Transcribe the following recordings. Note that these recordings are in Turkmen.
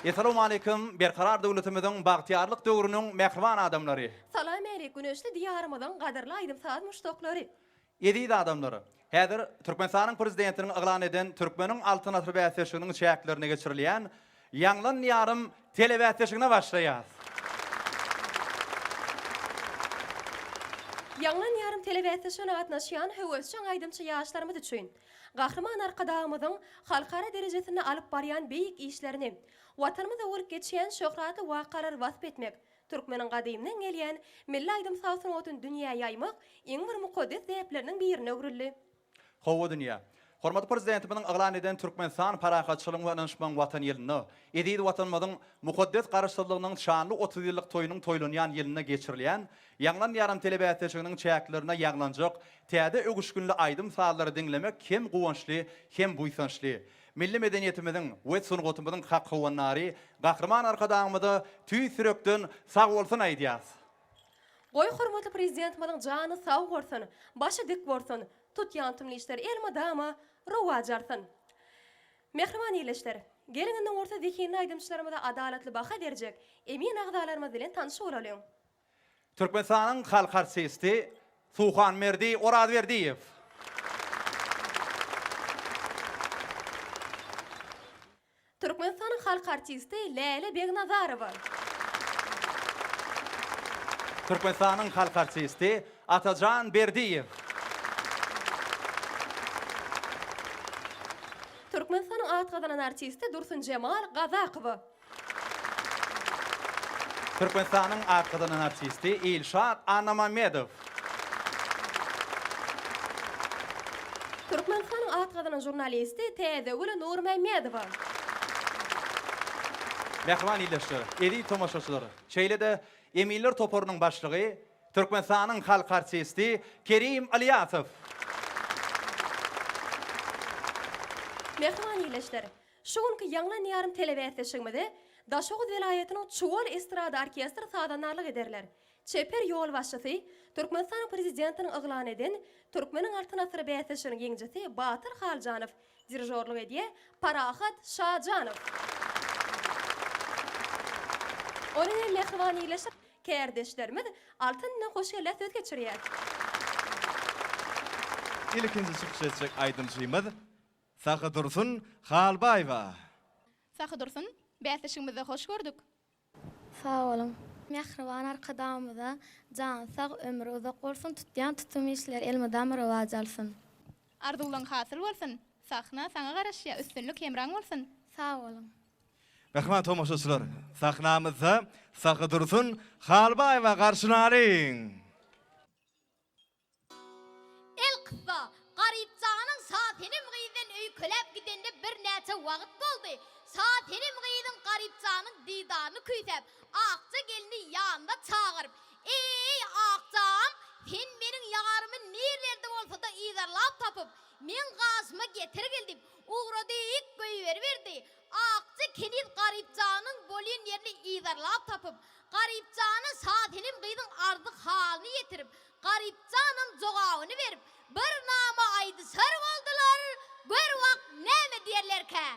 Essalawmaleýkim, Berkarar döwletimiziň bagtyýarlyk döwrüniň mähriban adamlary! Salam älik, güneşli Diýarymyzyň gadyrly aýdym-saz muşdaklary! Eziz adamlar! Häzir Türkmenistanyň Prezidentiniň yglan eden Türkmeniň Altyn asyry bäsleşiginiň çäklerinde geçirilýän Ýaňlan Diýarym telebäsleşigine başlaýarys. Ýaňlan Diýarym telebäsleşigine gatnaşýan höwesjeň aýdymçy ýaşlarymyz üçin Gahryman Arkadagymyzyň halkara derejesinde alyp barýan beýik işlerini, Watanymyzda bolup geçýän şöhratly wakalary wasp etmek, türkmeniň gadymdan gelýän milli aýdym-saz sungatyny dünýä ýaýmak iň bir mukaddes däpleriniň birine öwrüldi. Hawa dünýä. Hormatly Prezidentimiziň yglan eden Türkmenistan parahatçylygyň we ynanyşmagyň Watany ýylynda, eziz Watanymyzyň mukaddes Garaşsyzlygynyň şanly 30 ýyllyk toýunyň toýlanýan ýylynda geçirilýän Ýaňlan Diýarym telebäsleşiginiň çäklerinde ýaňlanjak täze öwüşginli aýdym-sazlary diňlemek hem guwançly, hem buýsançly. Milli medeniýetimiziň we sungatymyzyň hak howandary Gahryman Arkadagymyza tüýs ýürekden sagbolsun aýdýarys. Goý hormatly Prezidentimiziň jany sag bolsun, başy dik bolsun, tutýan tümli işleri elmydama rowaç alsyn. Mähriban ildeşler, geliň indi bolsa zehinli aýdymçylarymyza adalatly baha berjek emin agzalarymyz bilen tanyş bolalyň. Türkmenistanyň halk artisti Suhanberdi Orazberdiýew. Türkmenistanyň halk artisti Läle Begnazarowa. Türkmenistanyň halk artisti Atajan Berdiýew. Türkmenistanyň at gazanan artisti Dursunjemal Gazakowa. Türkmenistanyň at gazanan artisti Ilşat Annamammedow. Türkmenistanyň at gazanan žurnalisti Täzegül Nurmämmedowa. Mähriban ildeşler, eziz tomaşaçylar, şeýle-de eminler toparynyň başlygy, Türkmenistanyň halk artisti Kerim Ylýasow. Mähriban ildeşler, Şu günki Ýaňlan ýarym telebäsleşigimize Daşoguz welaýatynyň Çuwal estrada orkestri sazandarlyk ederler. Çeper ýolbaşçysy, Türkmenistanyň Prezidentiniň yglan eden Türkmeniň Altyn asyry bäsleşiginiň ýeňijisi Batyr Haljanow, dirižorlyk edýär Parahat Şajanow. Onuň hem mähriban ildeşi, kärdeşlerimiz Altyn bilen hoş gelýär söz geçirýär. Ilkinji çykyş etjek aýdymçymyz Sahydursun Halbaýewa. Sahydursun, bäsleşigimizde hoş gördük. Sag boluň. Mähriban Arkadagymyza jany sag ömri uzak bolsun tutýan tutum işleri elmydama rowaç alsyn. Arzuwlaň hasyl bolsun! Sahna saňa garaşýa üstünlik hemraň bolsun! Sag boluň. Mähriban tomaşaçylar, sahnamyzda Sahydursun Halbaýewa garşylalyň! Elkyssa, Garypjanyň Şasenem gyzdan öýkeläp gidenine birnäçe wagt boldy. Şasenem gyzyň Garypjanyň didaryny küýsäp, Akja gelni ýanyna çagyryp, Eý, Akjam, sen meniň ýarymy nirelerde bolsa-da yzarlap tapyp, meň gaşyma getirgil diýip, ugrady, goýberiberdi. Akja keniz Garypjanyň bolýan ýerini yzarlap tapyp, Garypjana Şasenem gyzyň arzy-halyny ýetirip, Garypjanam jogabyny berip, bir nama aýdyşar boldular, gör wak näme diýerlerkä?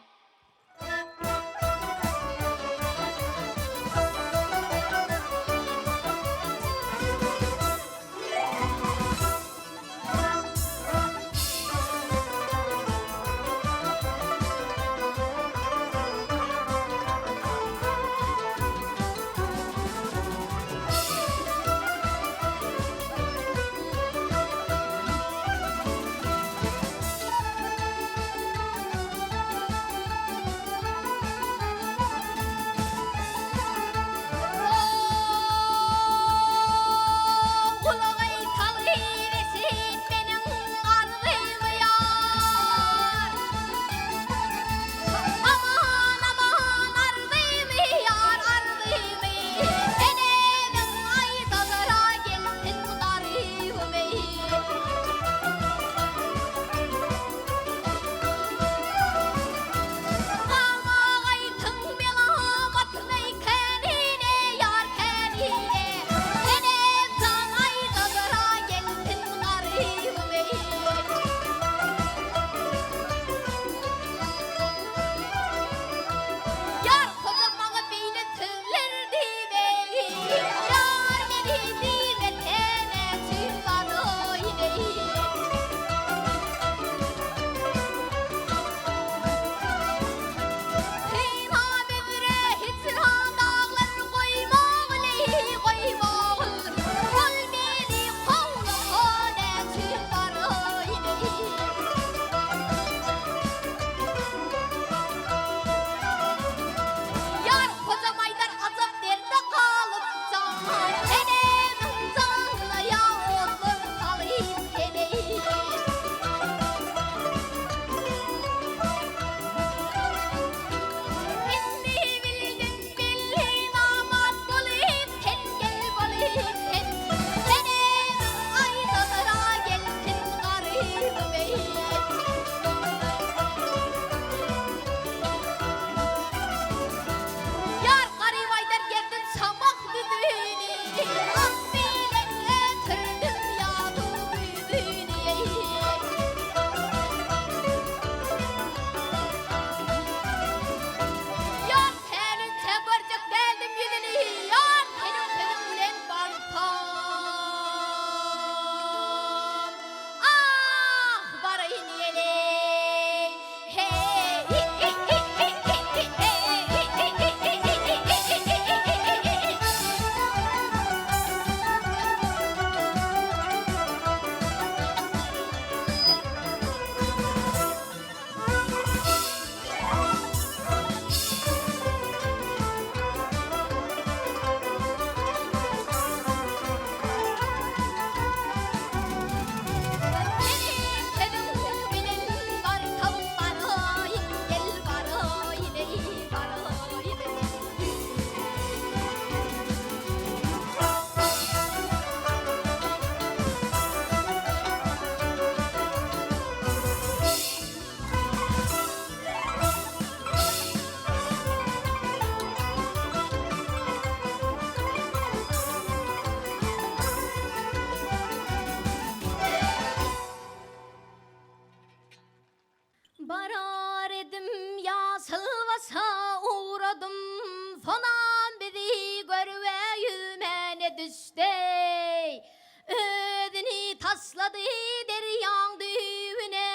düşdi. Özüni taşlady derýaň düýbüne,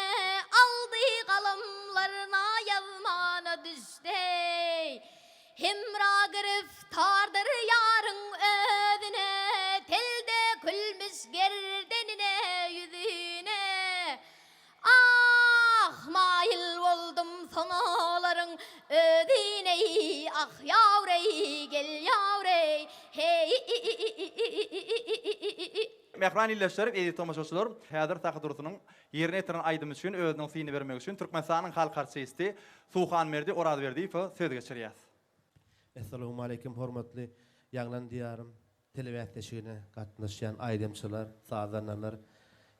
Aldy galamlaryna ýazmana düşdi. Hemra giriftardyr ýaryň özüne, Telde külmüş gerdenine, ýüzüne. Ah, maýyl boldum sonalaryň özüne-eý, Ah, ýawreý, gel ýawreý, heý-i-i-i-i-i-i-i-i-i-i-i. Mähriban ildeşlerim, eziz tomaşaçylar, häzir Sahy Dursunyň ýerine ýetiren aýdymy üçin özüniň syny bermegi üçin Türkmenistanyň halk artisti Suhanberdi Orazberdiýewe söz geçirýäs. Essalawmaleýkim hormatly Ýaňlan Diýarym telebäsleşigine gatnaşýan aýdymçylar, sazandalar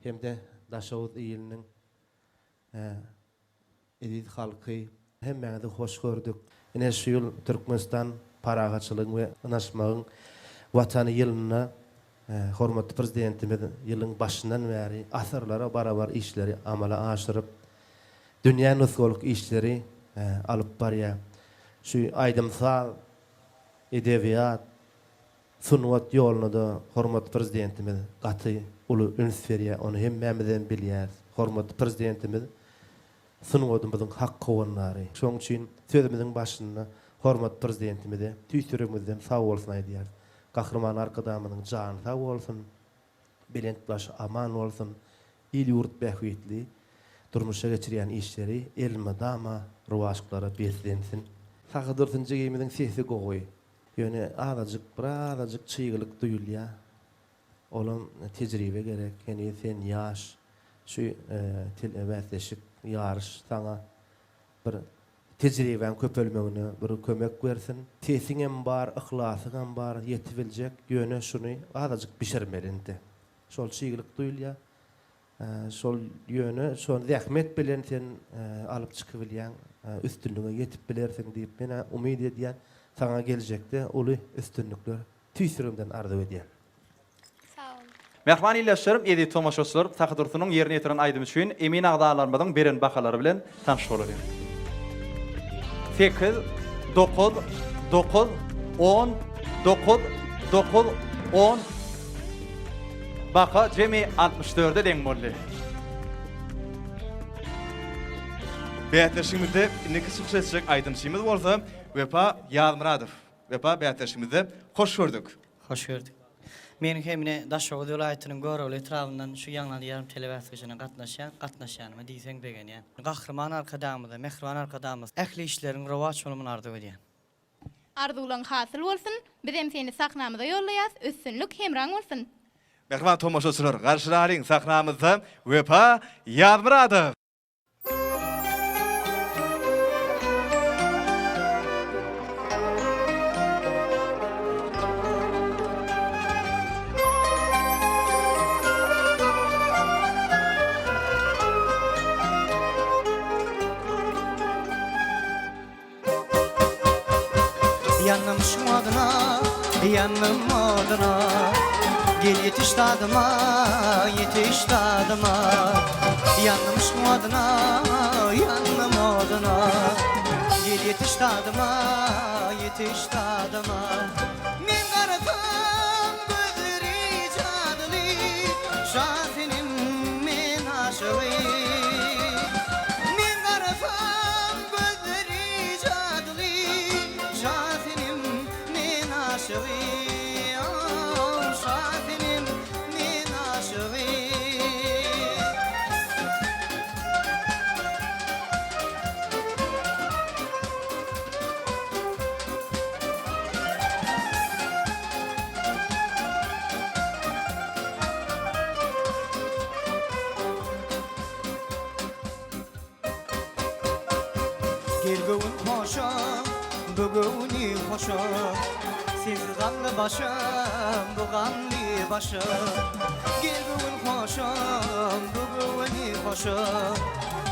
hem-de Daşoguz iliniň eziz halky hemmäňizi hoş gördük. Ine şu ýyl Türkmenistan parahatçylygyň we ynaşmagyň Watany ýylynda hormatly Prezidentimiz ýylyň başyndan bäri asyrlara barabar işleri amala aşyryp, dünýä nusgalyk işleri alyp barýar. Şu aýdym-saz, edebiýat, sungat ýoluna-da hormatly Prezidentimiz gaty uly üns berýär. Ony hemmämizem bilýäris. Hormatly Prezidentimiz sungatymyzyň hak howandary. Şonuň üçin sözümiziň başynda hormatly Prezidentimize tüýs ýüregimizden sag bolsun aýdýarys. Gahryman Arkadagymyzyň jany sag bolsun, belent başy aman bolsun, il-ýurt bähbitli durmuşa geçirýän işleri elmydama rowaçlyklara beslensin. Sahy Dursun jigimiziň sesi gowy. Ýöne azajyk birazajyk çyglyk duýulýar. Olam tejribe gerek. Heniz sen ýaş. Şu telebäsleşik, ýaryş saňa bir tejribäň köpelmegine bir kömek bersin. Sesiňem bar, yhlasyňam bar, ýetibiljek. Ýöne şuny azajyk bişirmeli indi. Şol çyglyk duýulýar. Şol ýöne şony zähmet bilen sen alyp çykybilýäň, üstünlige ýetip bilersiň diýip men-ä umyt edýän. Saňa geljekde uly üstünlikler tüýs ýüregimden arzuw edýän. Sag boluň. Mähriban ildeşlerim, eziz tomaşaçylar, Sahy Dursunyň ýerine ýetiren aýdymy üçin emin agzalarymyzyň beren bahalary bilen tanyş bolalyň. Sekiz, dokuz, dokuz, on, dokuz, dokuz, on. Baha jemi 64-e deň boldy. Bäsleşigimizde indiki çykyş etjek aýdymçymyz bolsa Wepa Ýazmyradow. Wepa bäsleşigimizde hoş gördük. Hoş gördük. Men hem ine Daşoguz welaýatynyň Görogly etrabyndan şu Ýaňlan Diýarym telebäsleşigine gatnaşýan, gatnaşýanyma diýseň begenýän. Gahryman Arkadagymyza, mähriban Arkadagymyza ähli işleriň rowaç bolmagyny arzuw edýän. Arzuwlaň hasyl bolsun, bizem seni sahnamyza ýollaýas, üstünlik hemraň bolsun! Mähriban tomaşaçylar, garşylalyň sahnamyzda Wepa Ýazmyradow! Ýandym şu oduna, ýandym oduna Gel ýetiş dadyma, ýetiş dadyma Ýandym şu oduna, ýandym oduna Gel ýetiş dadyma, ýetiş dadyma Men garasam gözleri jadyly Şa senem men aşygy Men garasam Gözleri jadyly Şa senem men aşygy Şa senem men aşygy. Gel göwün hoşa, bu göwni hoşa, Sensiz gamly başym, bu gamly başym. Gel göwün hoşa, bu göwni hoşa,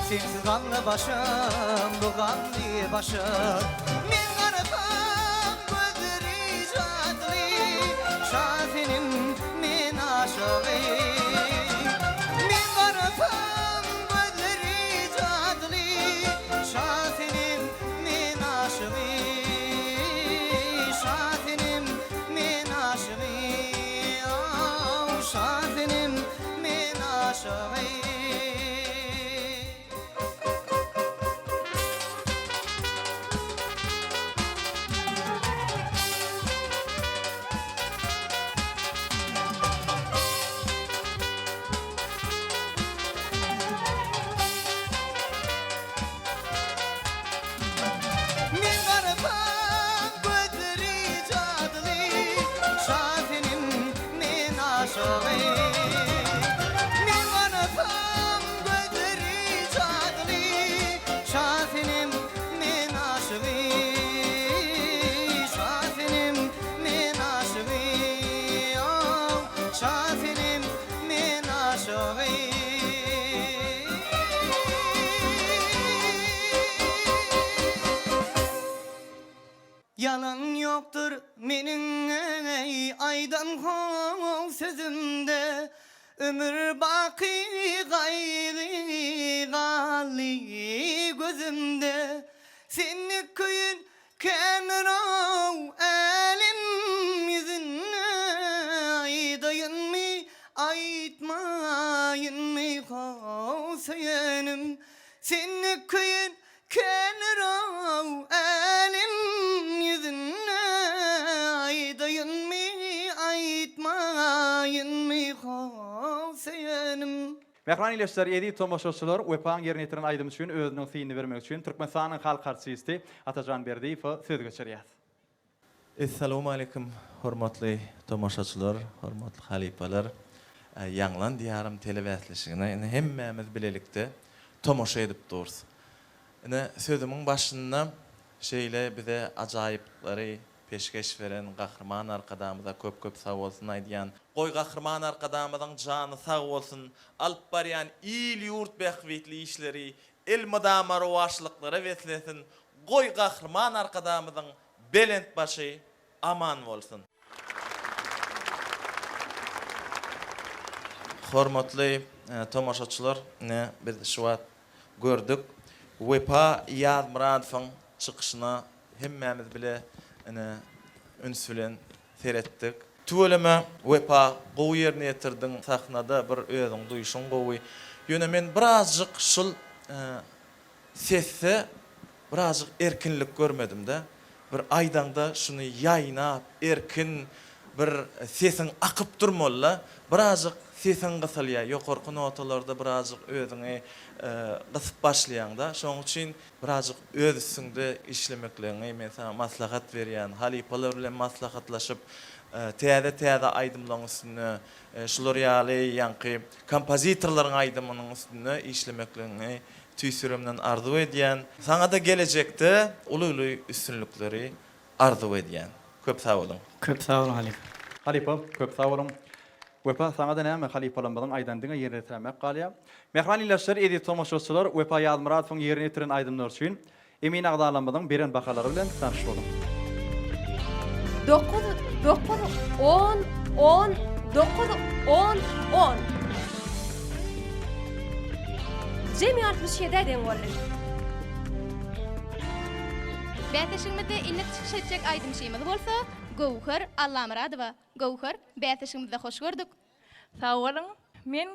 Sensiz gamly başym, bu gamly başym. Men garasam gözleri jadyly, Şa senem men aşygy. Men garasam Gözleri jadyly Şa senem men aşygy Şa senem men aşygy. aşygy. Men garasam gözleri jadyly, Şasenem men aşygy. Şasenem men aşygy, ow, Şasenem men aşygy. Ýalan ýokdur meniň eý aýdan how sözümde, Ömür baky gaýgy galdy gözümde. Seni köýen kändir-ow älem ýüzünde, Aýdaýynmy, aýtmaýynmy how söýenim. Seni köýen Kändir-ow älem ýüzünde, Aýdaýynmy, aýtmaýynmy how söýenim. Mähriban ildeşler, eziz tomaşaçylar, Wepaň ýerine ýetiren aýdymy üçin özüniň synyny bermek üçin Türkmenistanyň halk artisti Atajan Berdiýewe söz geçirýäs. Essalawmaleýkim hormatly tomaşaçylar, hormatly halypalar. Ýaňlan Diýarym telebäsleşigine indi hemmämiz bilelikde tomaşa edip durus. Ine sözümiň başynda şeýle bize ajaýyplyklary peşgeş beren Gahryman Arkadagymyza köp-köp sagbolsun aýdýan. Goý Gahryman Arkadagymyzyň jany sag bolsun, alyp barýan il-ýurt bähbitli işleri elmydama rowaçlyklara beslensin, goý Gahryman Arkadagymyzyň Belent başy aman bolsun. Hormatly tomaşaçylar ine biz şu wagt gördük Wepa Ýazmyradowyň çykyşyna hemmämiz bile ine üns bilen seretdik. Tüweleme Wepa gowy ýerine ýetirdiň sahnada bir özüň duýşuň gowy. Ýöne men birazjyk şul Sesde birazjyk erkinlik görmedimdä. Bir aýdaňda şuny ýaýnap, erkin bir sesiň akyp durmalyda. Birazjyk sesiň gysylýar. Ýokarky notalarda birazjyk özüňi gysyp başlaýaňda. Şonuň üçin birazjyk öz üstüňde işlemekligiňi men saňa maslahat berýän. Halypalar bilen maslahatlaşyp, täze-täze aýdymlaryň üstünde, şular ýaly ýaňky kompozitorlaryň aýdymynyň üstünde işlemekligiňi Tüýs ýüregimden arzuw edýän. Saňada gelejekde uly-uly üstünlikleri arzuw edýän. Köp sag boluň. Köp sag boluň halypa. Halypa köp sag boluň. Wepa saňada näme halypalarymyzyň aýdany diňe ýerine ýetiräýmek galýar. Mähriban ildeşler eziz tomaşaçylar Wepa Ýazmyradowyň ýerine ýetiren aýdymlary üçin Emin agzalarymyzyň beren bahalary bilen tanyş boluň. Dokuz, dokuz, on, on, dokuz, on, on. Jemi altmyş ýedä deň boldy. Bäsleşigimizde indiki çykyş etjek aýdymçymyz bolsa Göwher Allamyradowa. Göwher, bäsleşigimizde hoş gördük. Sag boluň. Men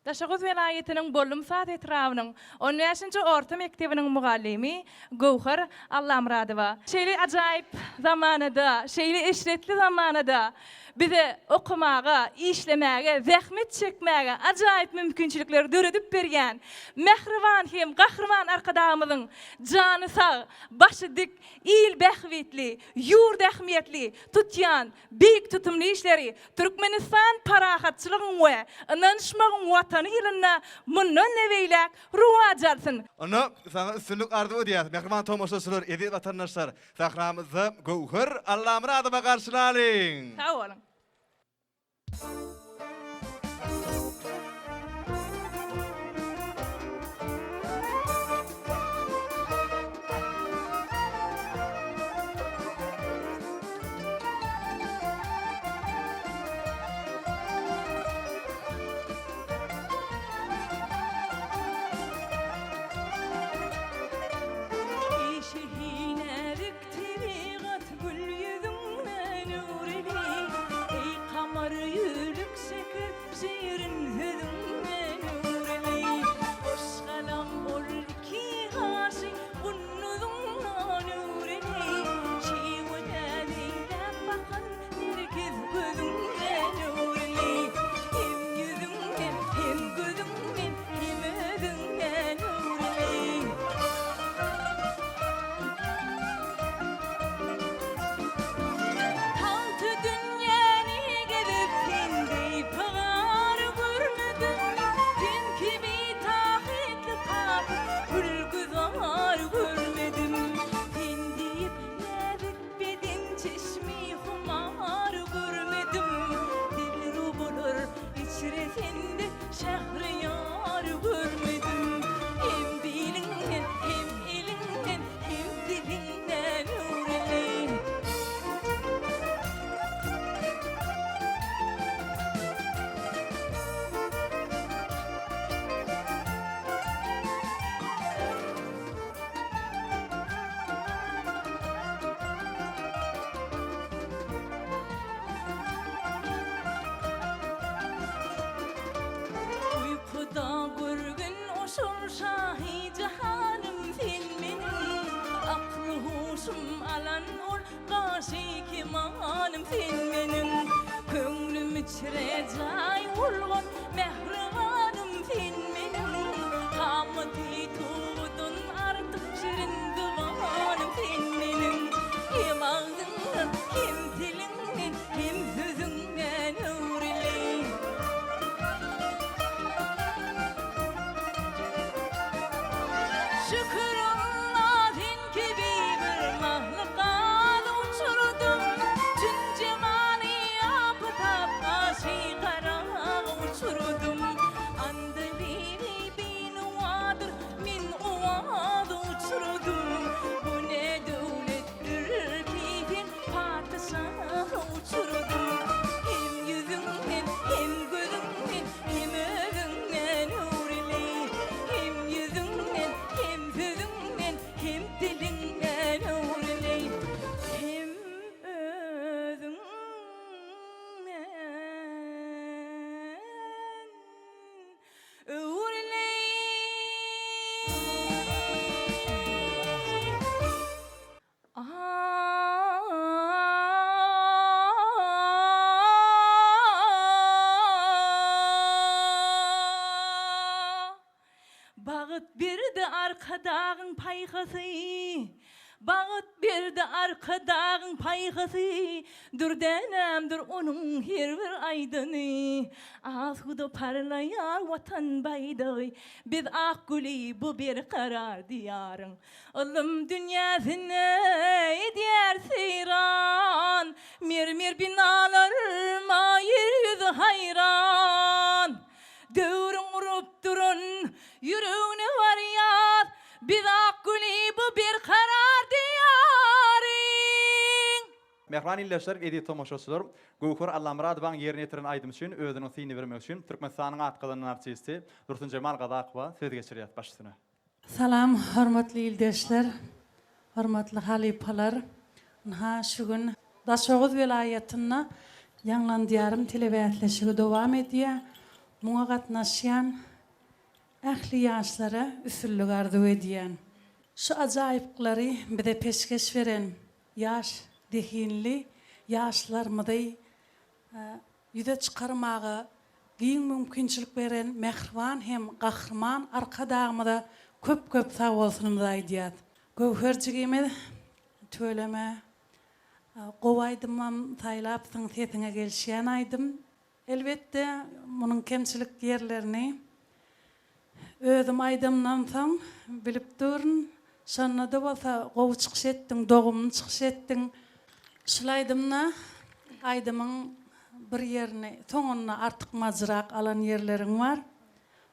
Daşoguz welaýatynyň Bollumsaz etrabynyň on bäşinji orta mekdebiniň mugallymy Göwher Allamyradowa. Şeýle ajaýyp zamanada, şeýle eşretli zamanada bize okamaga, işlemäge, zähmet çekmäge ajaýyp mümkinçilikleri döredip berýän mähriban hem Gahryman Arkadagymyzyň jany sag, başy dik, il bähbitli, ýurt ähmiýetli tutýan Beýik tutumly işleri Türkmenistan parahatçylygyň we ynanyşmagyň Watany ýylynda mundan-da beýläk rowaç alsyn! Onda saňa üstünlik arzuw edýäs, mähriban tomaşaçylar, eziz watandaşlar! Sahnamyzda Göwher Allamyradowa garşylalyň! Sag boluň! Işi näzik tebigat gül ýüzüňden öwreli, Eý kamar ýülük. içre sende şähriýar görmedim. Hem biliňden, hem eliňden, hem diliňden öwreleý. Uýkuda görgün oşol şahy jahanym sen meniň, Akly-huşum alan ol gaşy kemanym sen meniň, Köňlüm içre jaý bolgan mähribanym sen meniň, Kamaty tugudan artyk şirin zybanym sen meniň, Hem agzyňdan, hem diliňden, hem sözüňden öwrüleý. Şükür Alla sen kibi bir mahlukada uçurdym, Çün jemaly apytap gaşy gara uçurdym. Andalyby binuwadyr men owaza uçurdym. Bu ne döwletdir ki sen patyşaha uçurdym. Hem ýüzüňden, hem gözüňden, hem özüňden öwrüleý. Hem ýüzüňden, hem sözüňden, hem diliňden öwrüleý. Hem özüňden öwrüleý. Bagt berdi Arkadagyň paýhasy, Bagt berdi Arkadagyň paýhasy, Dürdänämdir onuň her bir aýdany. Asuda parlaýar Watan baýdagy, Biz ak güli bu berkarar Diýaryň. Ylym dünýäsinde edýär seýran, Mermer binalarma ýer ýüzi haýran. Döwrüň urup duran ýüregne barýas, Biz ak güli bu berkarar Diýaryň. Mähriban ildeşler, eziz tomaşaçylar, Göwher Allamyradowanyň ýerine ýetiren aýdymy üçin özüniň synyny bermek üçin Türkmenistanyň at gazanan artisti Dursunjemal Gazakowa söz geçirýäs baş üstüne. Salam hormatly ildeşler, hormatly halypalar. Ynha şu gün Daşoguz welaýatynda Ýaňlan Diýarym telebäsleşigi dowam edýär. Muňa gatnaşýan ähli ýaşlara üstünlik arzuw edýän. Şu ajaýyplyklary bize peşgeş beren ýaş zehinli ýaşlarymyzy ýüze çykarmaga giň mümkinçilik beren mähriban hem Gahryman Arkadagymyza köp-köp sagbolsunymyzy aýdýas. Göwher jigimiz tüweleme gowy aýdymam saýlapsyň sesiňe gelişýän aýdym. Elbetde munuň kemçilik ýerlerini Özüm aýdamdan soň bilip durun. Şonda-da bolsa gowy çykyş etdiň, dogumly çykyş etdiň. Şul aýdymda aýdymyň bir ýerini soňunda artykmajrak alan ýerleriň bar.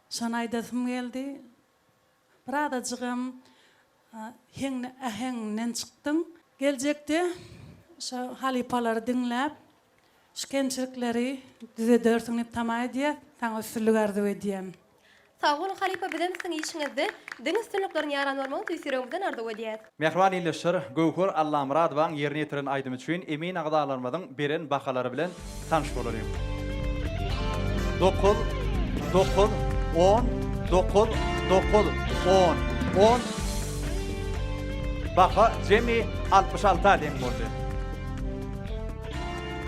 Şony aýdasym geldi. Birazajygam heňli äheňinden çykdyň. Geljekde şo halypalary diňläp, şu kemçilikleri düzedersiň diýip tama edýäs. Saňa üstünlik arzuw edýän. Sag boluň halypa bizem siziň işiňizde diňe üstünlikleriň ýaran bolmagyny tüýs ýüregimizden arzuw edýäs. Mähriban ildeşler, Göwher Allamyradowaň ýerine ýetiren aýdymy üçin emin agzalarymyzyň beren bahalary bilen tanyş bolalyň. Dokuz, dokuz, on, dokuz, dokuz, on, on. Baha jemi 66-a deň boldy.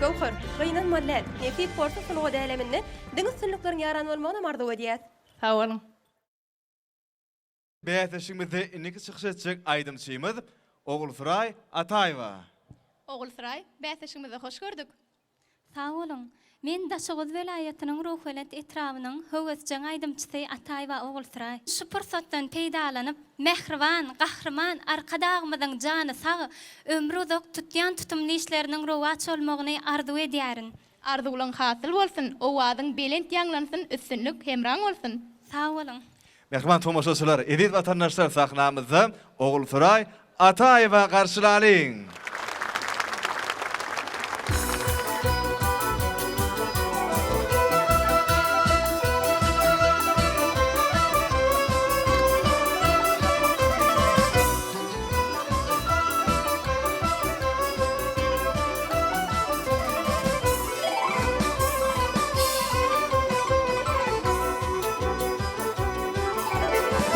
Göwher, gynanmaly däl. Nesip bolsa sungat äleminde diňe üstünlikleriň ýaran bolmagynam arzuw edýäs. Sag boluň. Bäsleşigimizde indiki çykyş etjek aýdymçymyz Ogulsuraý Ataýewa. Ogulsuraý, bäsleşigimizde hoş gördük. Sag boluň. Men Daşoguz welaýatynyň Ruhubelent etrabynyň höwesjeň aýdymçysy Ataýewa Ogulsuraý. Şu pursatdan peýdalanyp, mähriban Gahryman Arkadagymyzyň jany sag, ömri uzak, tutýan tutumly işleriniň rowaç bolmagyny arzuw edýärin. Arzuwlaň hasyl bolsun, owazyň belent ýaňlansyn, üstünlik hemraň bolsun! Sag boluň! Mähriban tomaşaçylar, eziz watandaşlar sahnamyzda Ogulsuraý Ataýewa garşylalyň!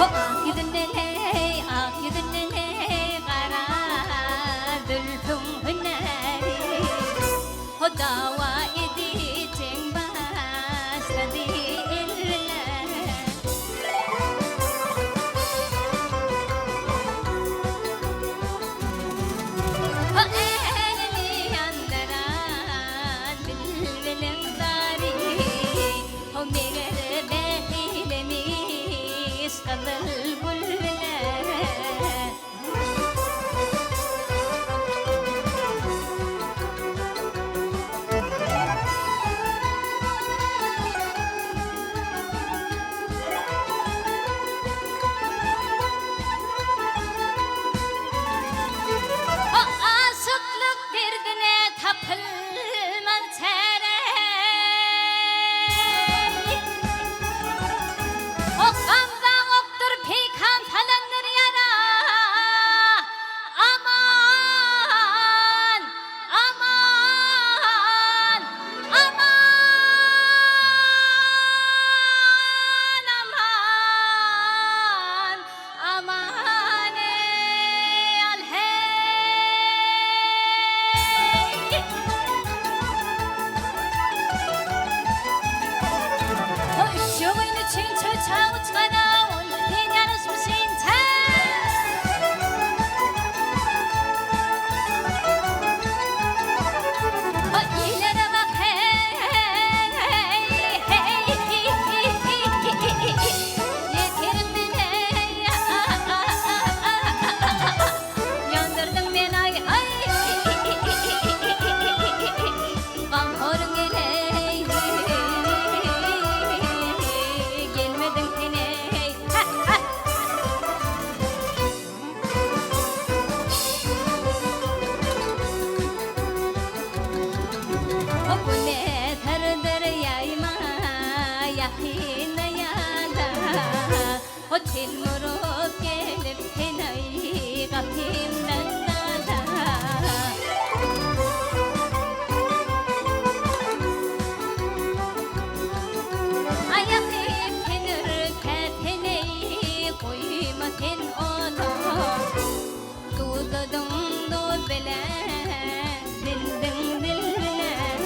Ho ak ýüzünden eý, ak ýüzünden eý, gara zülpüň hünäri. Ho dawa edijek başlady el bilen. Ho älemi ýandyran bilbiliň zary. Ho meger bähilemiş gyzyl gül bilen. O aşyklyk derdine tapylmaz çäre. O gamza okdur peýkam salandyr ýara. Aman! Aman! Aman! Aman! Aman eý al heý! Üşügin üçin çöçe uçgana ol sen ýaraşmyş inçe. Ilere bak hey hey Ýeterin men ey Ýandyrdyň meni aý aý Gamhoryň eleý Gelmediň sen eý Bu ne tardyr ýaýma ýakyn ýada O telmuryp gelip sen-aý gapymdan dada. Aýak sen ürkäp heleý goýma sen ony. Duzadyň duz bilen, dildiň dil bilen.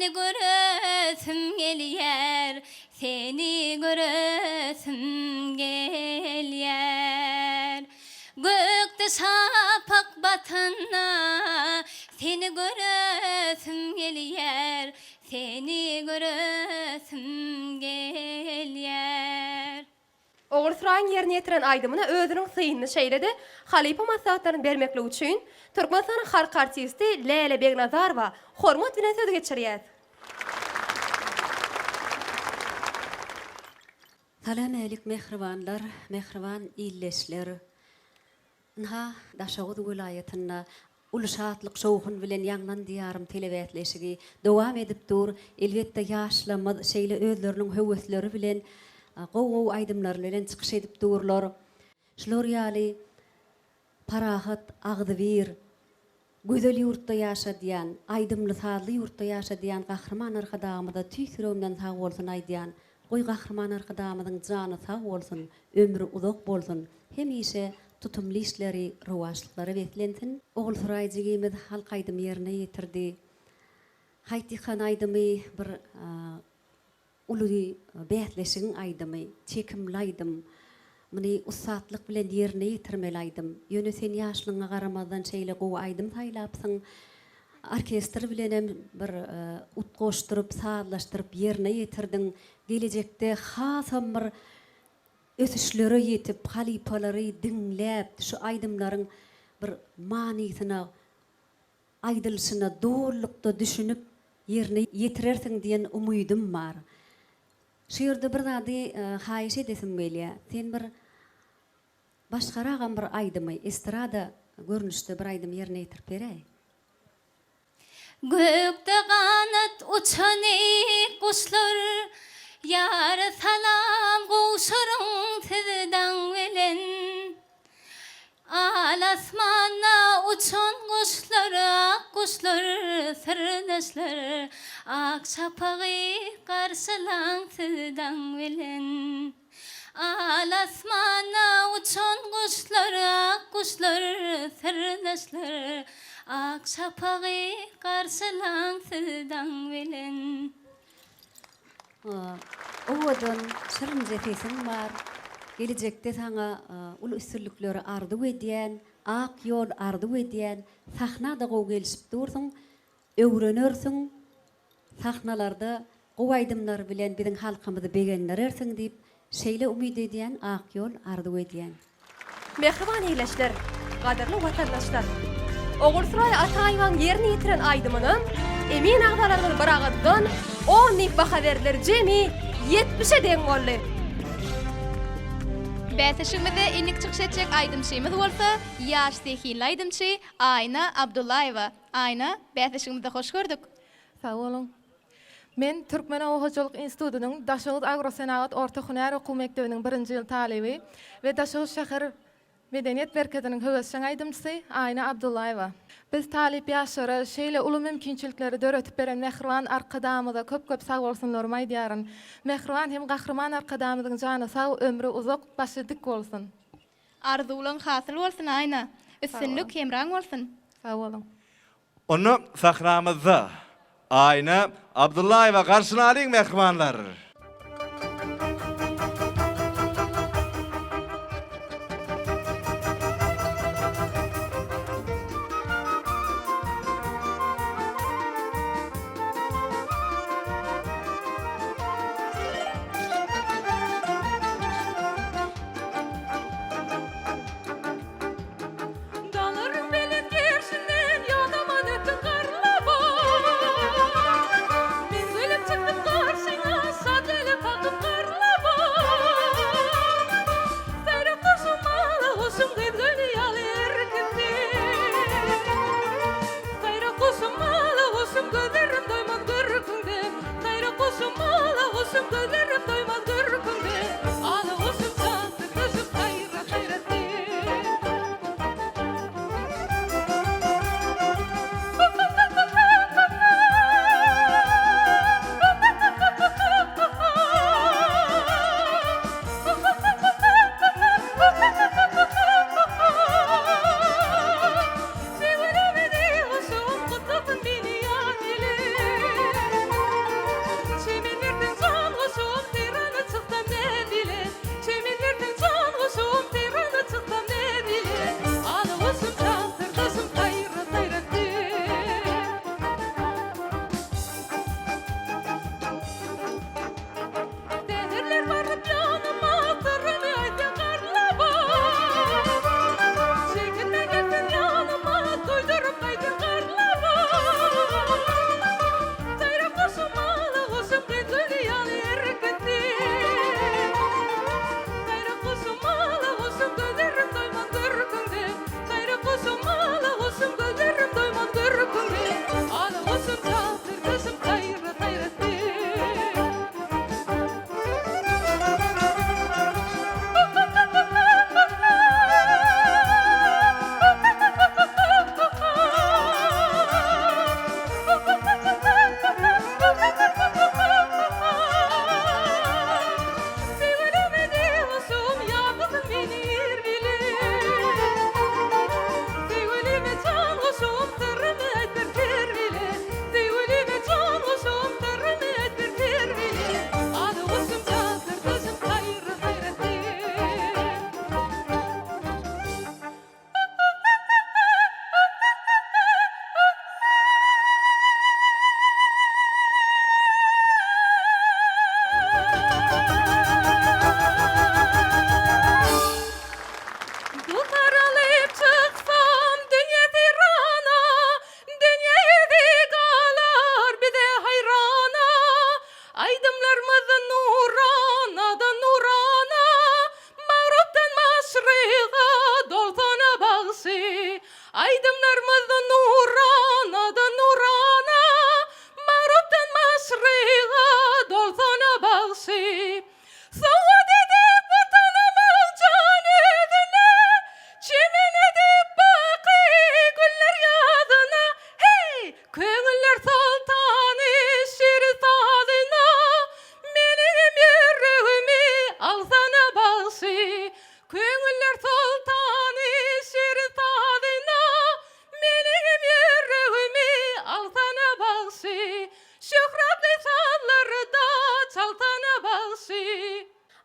Seni göresim gelýär, Seni göresim gelýär. Gökde şapak batanda, Seni göresim gelýär, Seni göresim gelýär. Ogulsuraýyň ýerine ýetiren aýdymyna özüniň synyny şeýle-de halypa maslahatlaryny bermekligi üçin Türkmenistanyň halk artisti Läle Begnazarowa hormat bilen söz geçirýäs. Salamälik mähribanlar, mähriban ildeşler! Ynha, Daşoguz welaýatynda uly şatlyk-şowhun bilen Ýaňlan Diýarym telebäsleşigi dowam edip dur. Elbetde, ýaşlarymyz şeýle özleriniň höwesleri bilen, gowy-gowy aýdymlary bilen çykyş edip durlar. Şular ýaly parahat, agzybir, Gözel ýurtda ýaşadýan, aýdymly-sazly ýurtda ýaşadýan Gahryman Arkadagymyza tüýs ýüregimden sag bolsun aýdýan. Goý Gahryman Arkadagymyzyň jany sag bolsun, ömri uzak bolsun, hemişe tutumly işleri rowaçlyklara beslensin. Ogulsuraý jigimiz halk aýdymy ýerine ýetirdi. Haýt ýykan aýdymy bir Uly bäsleşigiň aýdymy, çekimli aýdym. Muny ussatlyk bilen ýerine ýetirmeli aýdym. Ýöne sen ýaşlygyňa garamazdan şeýle gowy aýdym saýlapsyň. Orkestr bilenem bir utgaşdyryp, sazlaşdyryp ýerine ýetirdiň. Gelejekde hasam bir ösüşlere ýetip, halypalary diňläp, şu aýdymlaryň bir manysyna aýdylyşyna dolulykda düşünip ýerine ýetirersiň diýen umydym bar. Şu ýerde bir zady haýyş edesim gelýär. Sen bir başgaragam bir aýdymy, estrada görnüşde bir aýdymy ýerine ýetirip beräý. Gökde ganat uçan eý guşlar, Ýara salam gowşuryň siz daň bilen. Al asmanda uçan guşlar, ak guşlar, syrdaşlar, Ak şapagy garşylaň siz daň bilen. Al asmanda uçan guşlar, ak guşlar, syrdaşlar, Ak şapagy garşylaň siz daň bilen. Owadan, şirinje sesiň bar. Gelejekde saňa uly üstünlikleri arzuw edýän, ak ýol arzuw edýän. Sahna-da gowy gelişip dursuň. Öwrenersiň. Sahnalarda gowy aýdymlar bilen biziň halkymyzy begendirersiň diýip şeýle umyt edýän, ak ýol arzuw edýän. Mähriban ildeşler, gadyrly watandaşlar! Ogulsuraý Ataýewaň ýerine ýetiren aýdymyna emin agzalarymyz biragyzdan on diýip baha berdiler, jemi ýetmişe deň boldy. Bäsleşigimizde indiki çykyş etjek aýdymçymyz bolsa, ýaş zehinli aýdymçy Aýna Abdullaýewa. Aýna, bäsleşigimizde hoş gördük! Sag boluň. Men Türkmen oba hojalyk institutynyň Daşoguz agrosenagat orta hünär okuw mekdebiniň birinji ýyl talyby we Daşoguz şäher medeniýet merkeziniň höwesjeň aýdymçysy Aýna Abdullaýewa. Biz talyp ýaşlara şeýle uly mümkinçilikleri döretip beren mähriban Arkadagymyza köp-köp sagbolsunlarymy aýdýaryn. Mähriban hem Gahryman Arkadagymyzyň jany sag, ömri uzak, başy dik bolsun! Arzuwlaň hasyl bolsun Aýna! Üstünlik hemraň bolsun! Sag boluň! Onda sahnamyzda Aýna Abdyllaýewa garşylalyň mähribanlar! Daglaryň belent gerşinden ýadaman ötdüň garlaba. Men gelip çykdym garşyňa, şat ele kakyp garlaba. Saýrak guşum, ala guşum, gyz göli ýaly erkindi. Saýrak guşum, ala guşum, gözlerim doýmaz görküňden. Saýrak guşum, ala guşum, gözlerim doýmaz görküňden. Ala guşum, jansyz guşum, saýra, saýra sen.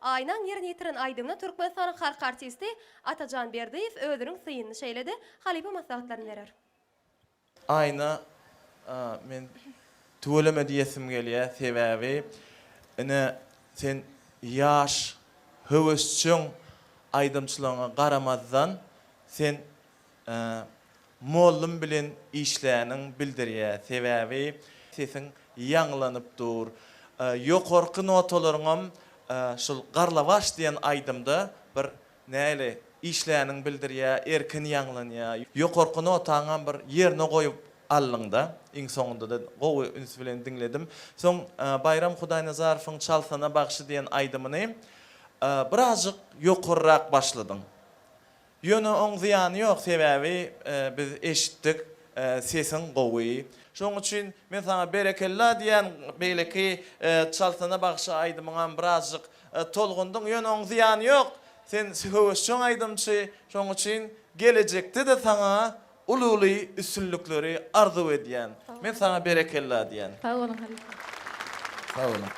Aýnaň ýerine ýetiren aýdymyna Türkmenistanyň halk artisti Atajan Berdiýew özüniň synyny şeýle-de halypa maslahatlaryny berer. Aýna men tüweleme diýesim gelýär sebäbi ine sen ýaş höwesjeň aýdymçylygyňa garamazdan sen mollum bilen işläniň bildirýär sebäbi sesiň ýaňlanyp dur ýokarky notalaryňam şul Garlawaç diýen aýdymda bir Näli, işläniň bildirýä, erkin ýaňlanýa. Ýokarky notaňam bir ýerine goýup aldyňda. Iň soňunda-da gowy üns bilen diňledim. Soň Baýram Hudaýnazarowyň Çalsana bagşy diýen aýdymyny birazjyk ýokarrak başladyň. Ýöne oň zyýany ýok, sebäbi biz eşitdik, sesiň gowy. Şoň üçin men saňa berekella diýýän, beýleki Çalsana bagşy aýdymyňam birazjyk Tolgundyň, ýöne oň zyýany ýok. Sen höwesjeň aýdymçy, şoň üçin gelejekde-de saňa uly-uly üstünlikleri arzuw edýän. Men saňa berekella diýýän. Sag boluň halypa. Sag boluň.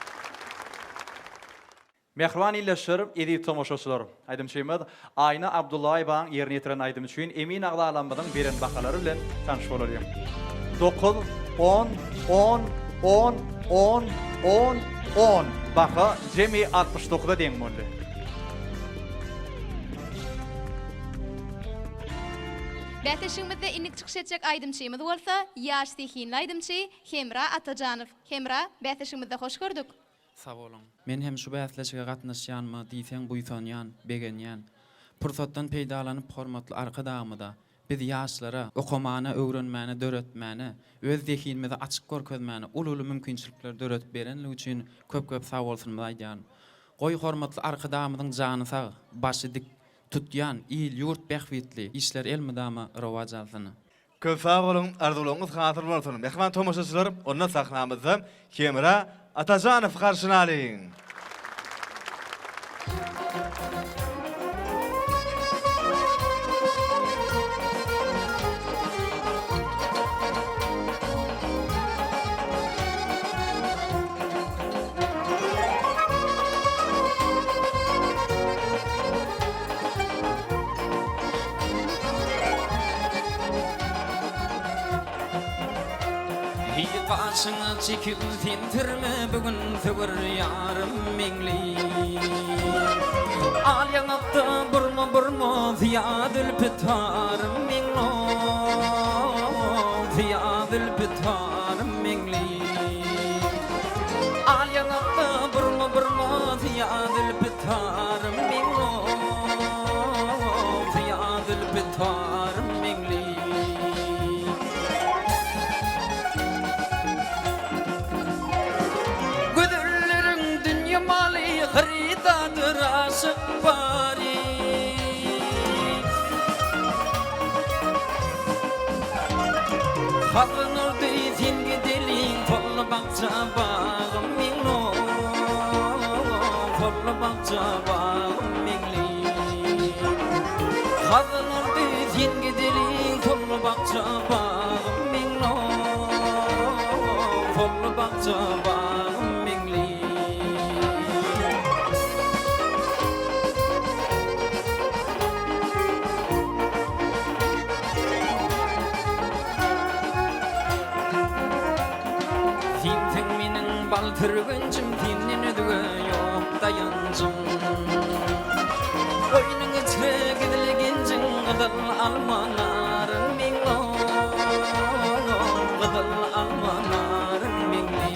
Mähriban ildeşler, eziz tomaşaçylar! Aýdymçymyz Aýna Abdullaýewaň ýerine ýetiren aýdymy üçin emin agzalarymyzyň beren bahalary bilen tanyş bolalyň. Dokuz, on, on, on, on, on, on baha jemi 69-a deň boldy. Bäsleşigimizde indiki çykyş etjek aýdymçymyz bolsa, ýaş zehinli aýdymçy Hemra Atajanow. Hemra, bäsleşigimizde hoş gördük! Sag boluň. Men hem şu bäsleşige gatnaşýanyma diýseň buýsanýan, begenýän. Pursatdan peýdalanyp hormatly Arkadagymyza, biz ýaşlara, okamana, öwrenmäne, döretmäne, öz zehinimizi açyk görkezmäne uly-uly mümkinçilikleri döredip berenligi üçin köp-köp sagbolsunymyzy aýdýaryn. Goý hormatly Arkadagymyzyň jany sag, başy dik, tutýan il-ýurt bähbitli işleri elmydama rowaç alsyn. Köp sag boluň, arzuwlaryňyz hasyl bolsun. Mähriban tomaşaçylar, onda sahnamyzda Hemra Atajanowy garşylalyň! Heý gaşyňa çekip sen sürme bu gün söwer ýarym meňli. Al ýaňakda burma burma syýa zülpi tarym meňli Syýa zülpi tarym meňli. Al ýaňakda burma burma syýa zülpi tarym meňli Syýa zülpi tarym meňli. Gözelleriň dünýe maly hyrydadyr aşyk bary. Hazan oldy sen gideliň Solly bakja bagym meňli Solly bakja bagym meňli Hazan oldy sen gideliň Solly bakja bagym meňli Solly bakja bagym meňli Sensiň meniň bal pürgenjim, Senden özge ýok daýanjym. Goýnuň içre gizli genjiň, Gyzyl alma naryň meňli, Gyzyl alma naryň meňli.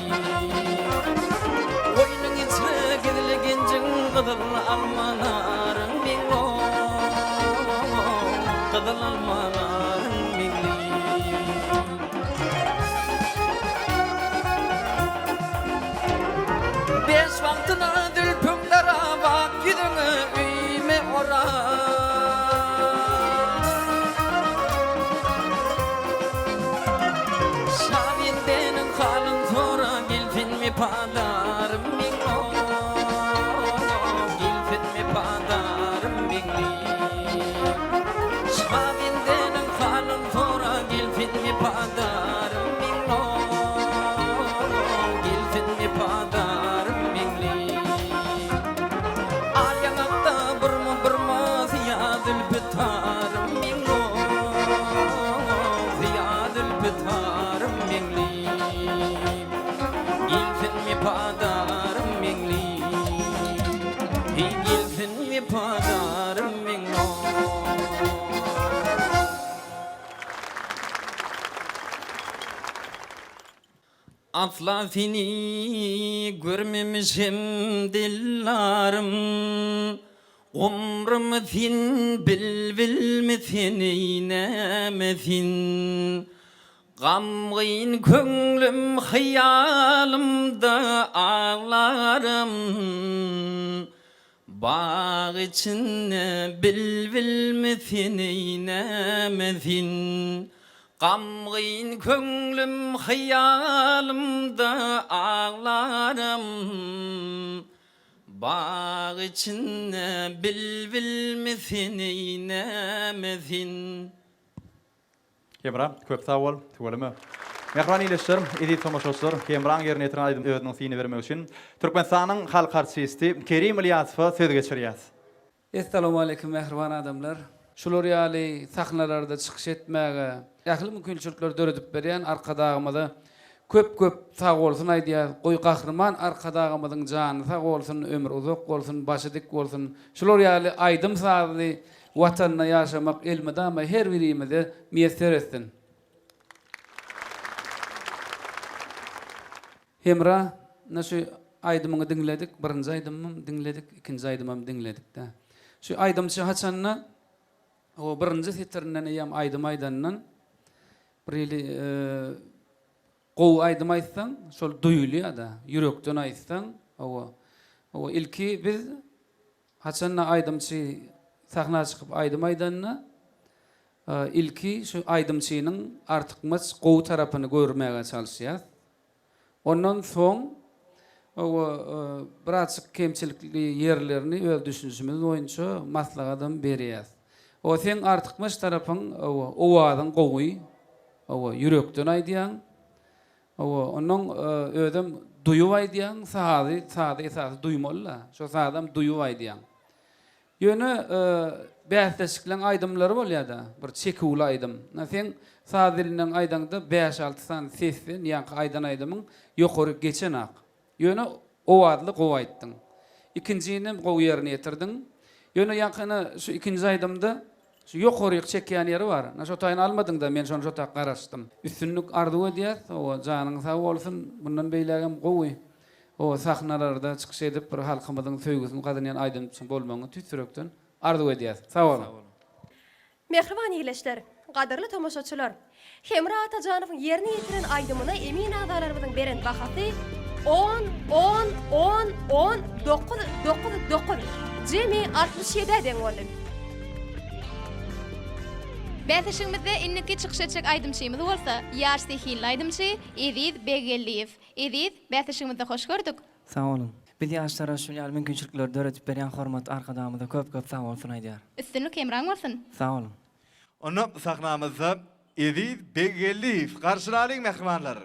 Goýnuň içre gizli genjiň, Gyzyl alma naryň meňli, Gyzyl alma naryň meňli. Beş wagtyna zülpüň darap, ak ýüzüňi öýüme orap. Şa bendeniň halyn sora, gelsin wepadarym meň, gelsin wepadarym meňli. Şa bendeniň halyn sora, gelsin wepadarym meňli, gelsin wepadarym meňli. Asla seni görmemişem dildarym. Gumrymy sen bilbilmi sen eý näme sen. Gamgyn köňlüm hyýalymda aglaram. Bag içinde bilbilmi sen eý näme sen. Gamgyn köňlüm hyýalymda aglaram. Bag içinde bilbilmi sen eý näme sen. Hemra, köp sag bol, tüweleme. Mähriban ildeşlerim, eziz tomaşaçylar, Hemraň ýerine ýetiren aýdym özüniň syny bermek üçin Türkmenistanyň halk artisti Kerim Ylýasowa söz geçirýäs. Essalawmaleýkim mähriban adamlar! Şular ýaly sahnalarda çykyş etmäge ähli mümkinçilikleri döredip berýän Arkadagymyza köp köp sagbolsun aýdýas. Goý Gahryman Arkadagymyzyň jany sag bolsun, ömri uzak bolsun, başy dik bolsun. Şular ýaly aýdym-sazly Watanda ýaşamak elmydama her birimize miýesser etsin. Hemra, ine şu aýdymyňy diňledik, birinji aýdymym diňledik, ikinji aýdymam diňledik-dä. Şu aýdymçy haçanda o birinji setirinden eýýäm aýdym aýdandan bir hili gowy aýdym aýtsaň, şol duýulýar-da, ýürekden aýtsaň, hawa. Hawa, ilki biz Haçanda aýdymçy sahna çykyp aýdym aýdanda, ilki şu aýdymçynyň artykmaç gowy tarapyny görmäge çalyşýas. Ondan soň owa birazjyk kemçilikli ýerlerini öz düşünişimiz boýunça maslahatam berýäs. Owa seň artykmaç tarapyň owa owazyň gowy, owa ýürekden aýdýaň. Hawa, onnoň özem duýup aýdýaň, sazy, sazy esasy duýmaly-da. Şo sazam duýup aýdýaň. Ýöne bäsleşikleň aýdymlary bolýar-da, bir çeküwli aýdym. Ynha seň saz dilinden aýdaňda bäş-alty sany sesden ýaňky aýdan aýdymyň ýokary geçenak. Ýöne owazly gowy aýtdyň. Ikinjinem gowy ýerine ýetirdiň. Ýöne ýaňky ine şu ikinji aýdymda şu ýokaryk çekýän ýeri bar. Ine şo taýyny almadyňda men şony şo tak garaşdym. Üstünlik arzuw edýäs. Hawa janyň sag bolsun. Mundan beýlägem gowy hawa sahnalarda çykyş edip bir halkymyzyň söýgüsini gazanýan aýdymçy bolmagyňy tüýs ýürekden arzuw edýäs. Sag boluň. Mähriban ildeşler, gadyrly tomaşaçylar! Hemra Atajanowyň ýerine ýetiren aýdymyna emin agzalarymyzyň beren bahasy on, on, on, on, dokuz, dokuz, dokuz, jemi altmyş ýedä deň boldy. Bäsleşigimizde indiki çykyş etjek aýdymçymyz bolsa, ýaş zehinli aýdymçy Eziz Beggeldiýew. Eziz, bäsleşigimizde hoş gördük! Sag boluň. Biz ýaşlara şul ýaly mümkinçilikleri döredip berýän hormatly Arkadagymyza köp köp sag bolsun aýdýar. Üstünlik hemraň bolsun! Sag boluň. Onda sahnamyzda Eziz Beggeldiýew garşylalyň mähribanlar!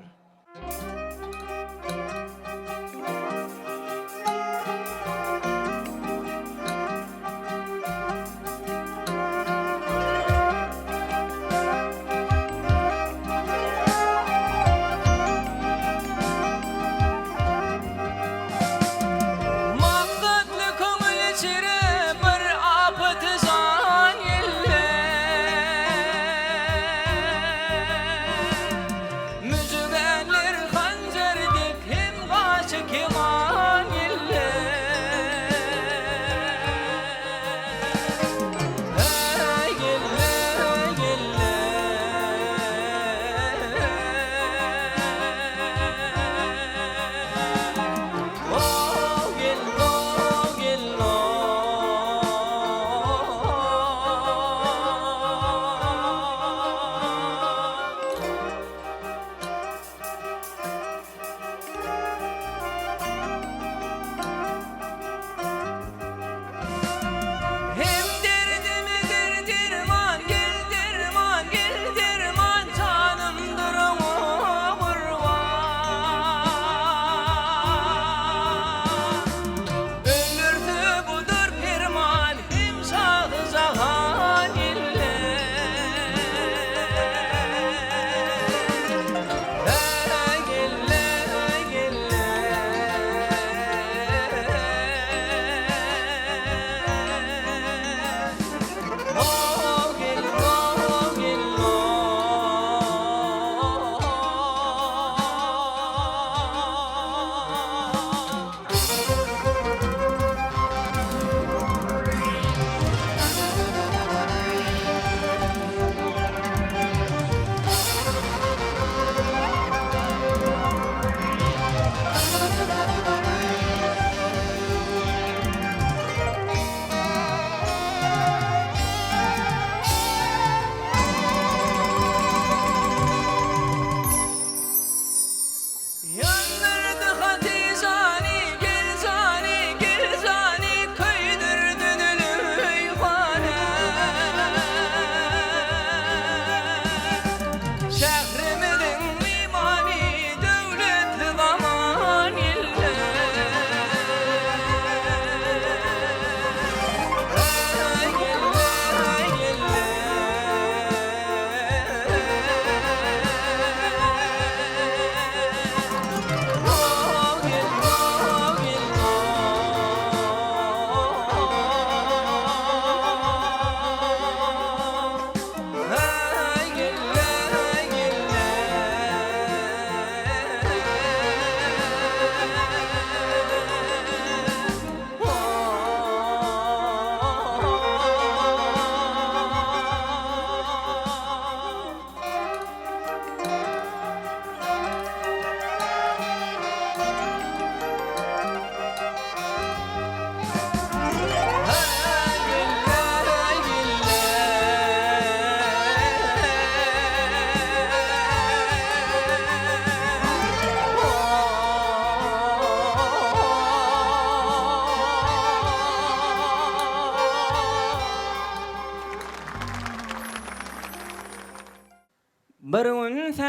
Maksatly köňül içre bir apat jan geldi.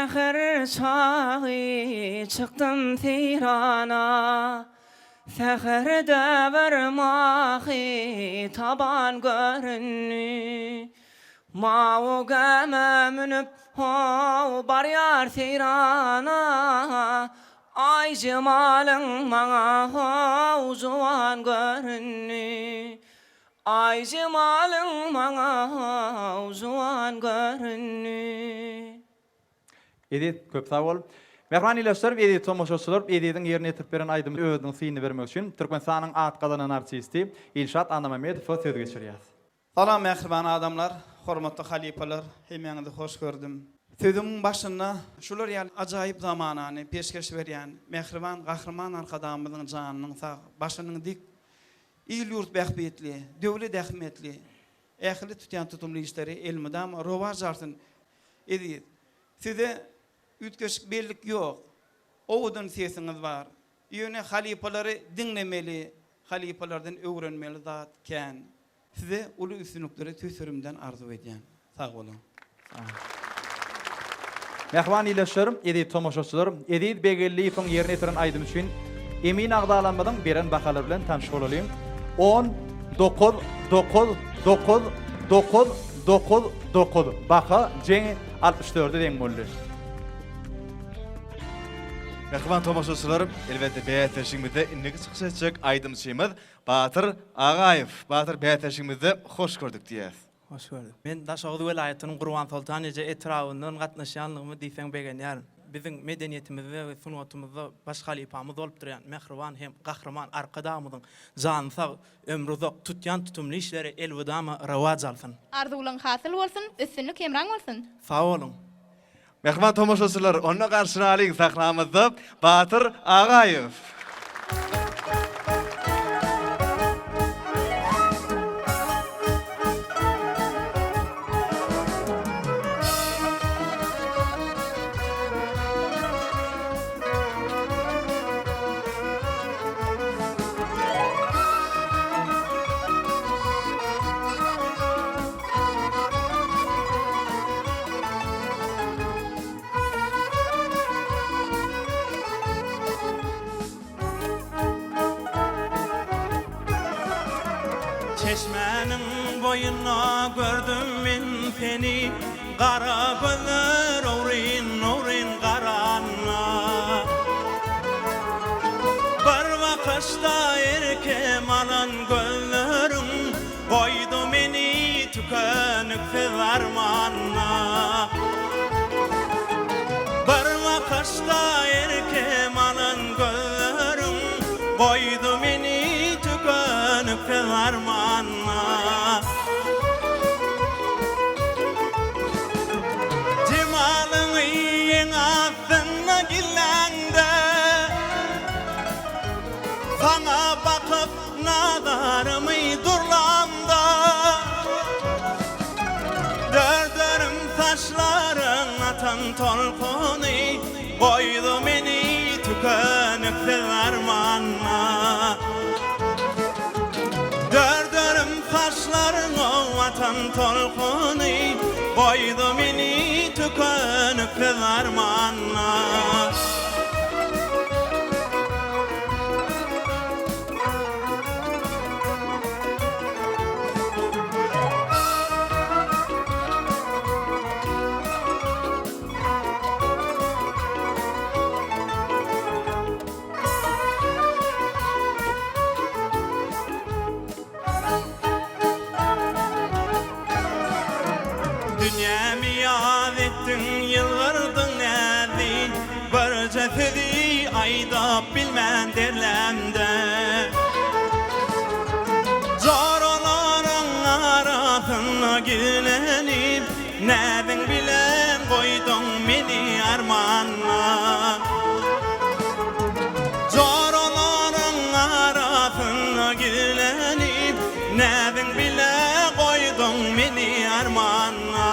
Säher çagy çykdym seýrana, Säherde bir mahy taban göründi. Mawy gämä münüp, how, barýar seýrana, Aý jemalyň maňa, how, juwan göründi. Aý jemalyň maňa, how, juwan göründi. Eziz, köp sag bol. Mähriban ildeşler, eziz tomaşaçylar, Eziziň ýerine ýetirip beren aýdymy özüniň synyny bermek üçin Türkmenistanyň at gazanan artisti Ilşat Annamamedowa söz geçirýäs. Salam mähriban adamlar, hormatly halypalar, hemmäňizi hoş gördüm. Sözümiň başynda şular ýaly ajaýyp zamanany peşgeş berýän mähriban Gahryman Arkadagymyzyň janynyň sag, başynyň dik, il-ýurt bähbitli, döwlet ähmiýetli ähli tutýan tutumly işleri elmydama rowaç alsyn. Eziz, size üýtgeşik bellik ýok. Owadan sesiňiz bar. Ýöne halypalary diňlemeli, halypalardan öwrenmeli zat kän. Size uly üstünlikleri tüýs ýüregimden arzuw edýän. Sag boluň. Mähriban ildeşlerim, eziz tomaşaçylar, Eziz Begeldiýewiň ýerine ýetiren aýdymy üçin emin agzalarymyzyň beren bahalary bilen tanyş bolalyň. On, dokuz, dokuz, dokuz, dokuz, dokuz, dokuz. Baha jemi 64-e deň boldy. Mähriban tomaşaçylar, elbetde bäsleşigimizde indiki çykyş etjek aýdymçymyz Batyr Agaýew. Batyr bäsleşigimizde hoş gördük diýýäs. Hoş gördük. Men Daşoguz welaýatynyň Gurbansoltan eje etrabyndan gatnaşýanlygyma diýseň begenýärin. Biziň medeniýetimizde we sungatymyzda baş halypamyz bolup durýan mähriban hem Gahryman Arkadagymyzyň jany sag, ömri uzak, tutýan tutumly işleri elmydama rowaç alsyn. Arzuwlaň hasyl bolsun, üstünlik hemraň bolsun! Sag boluň! Mähriban tomaşaçylar, onda garşylalyň sahnamyzda Batyr Agaýew. Çeşmäniň boýunda gördüm men seni, Gara gözler ogryn-ogryn garanda. Bir bakyşda erkem alan gözleriň, Goýdy meni tükeniksiz armanda. Bir bakyşda erkem alan gözleriň, Goýdy meni tükeniksiz armanda. Jemalyňy ýeň astynda gizläňde, Saňa bakyp Nazarymy durlamda Dörderim saçlaryň atan tolkuny Goýdy meni tükeniksiz armanda Dörderim saçlaryň atan tolkuny Goýdy meni tükeniksiz armanda. Dünýämi ýaz etdiň, ýylgyrdyň näzli, Birje sözi aýdap bilmän derlämde. Joralaryň arasynda gizlenip, Näziň bilen goýduň meni armanda. Joralaryň arasynda gizlenip, Näziň bile goýduň meni armanda.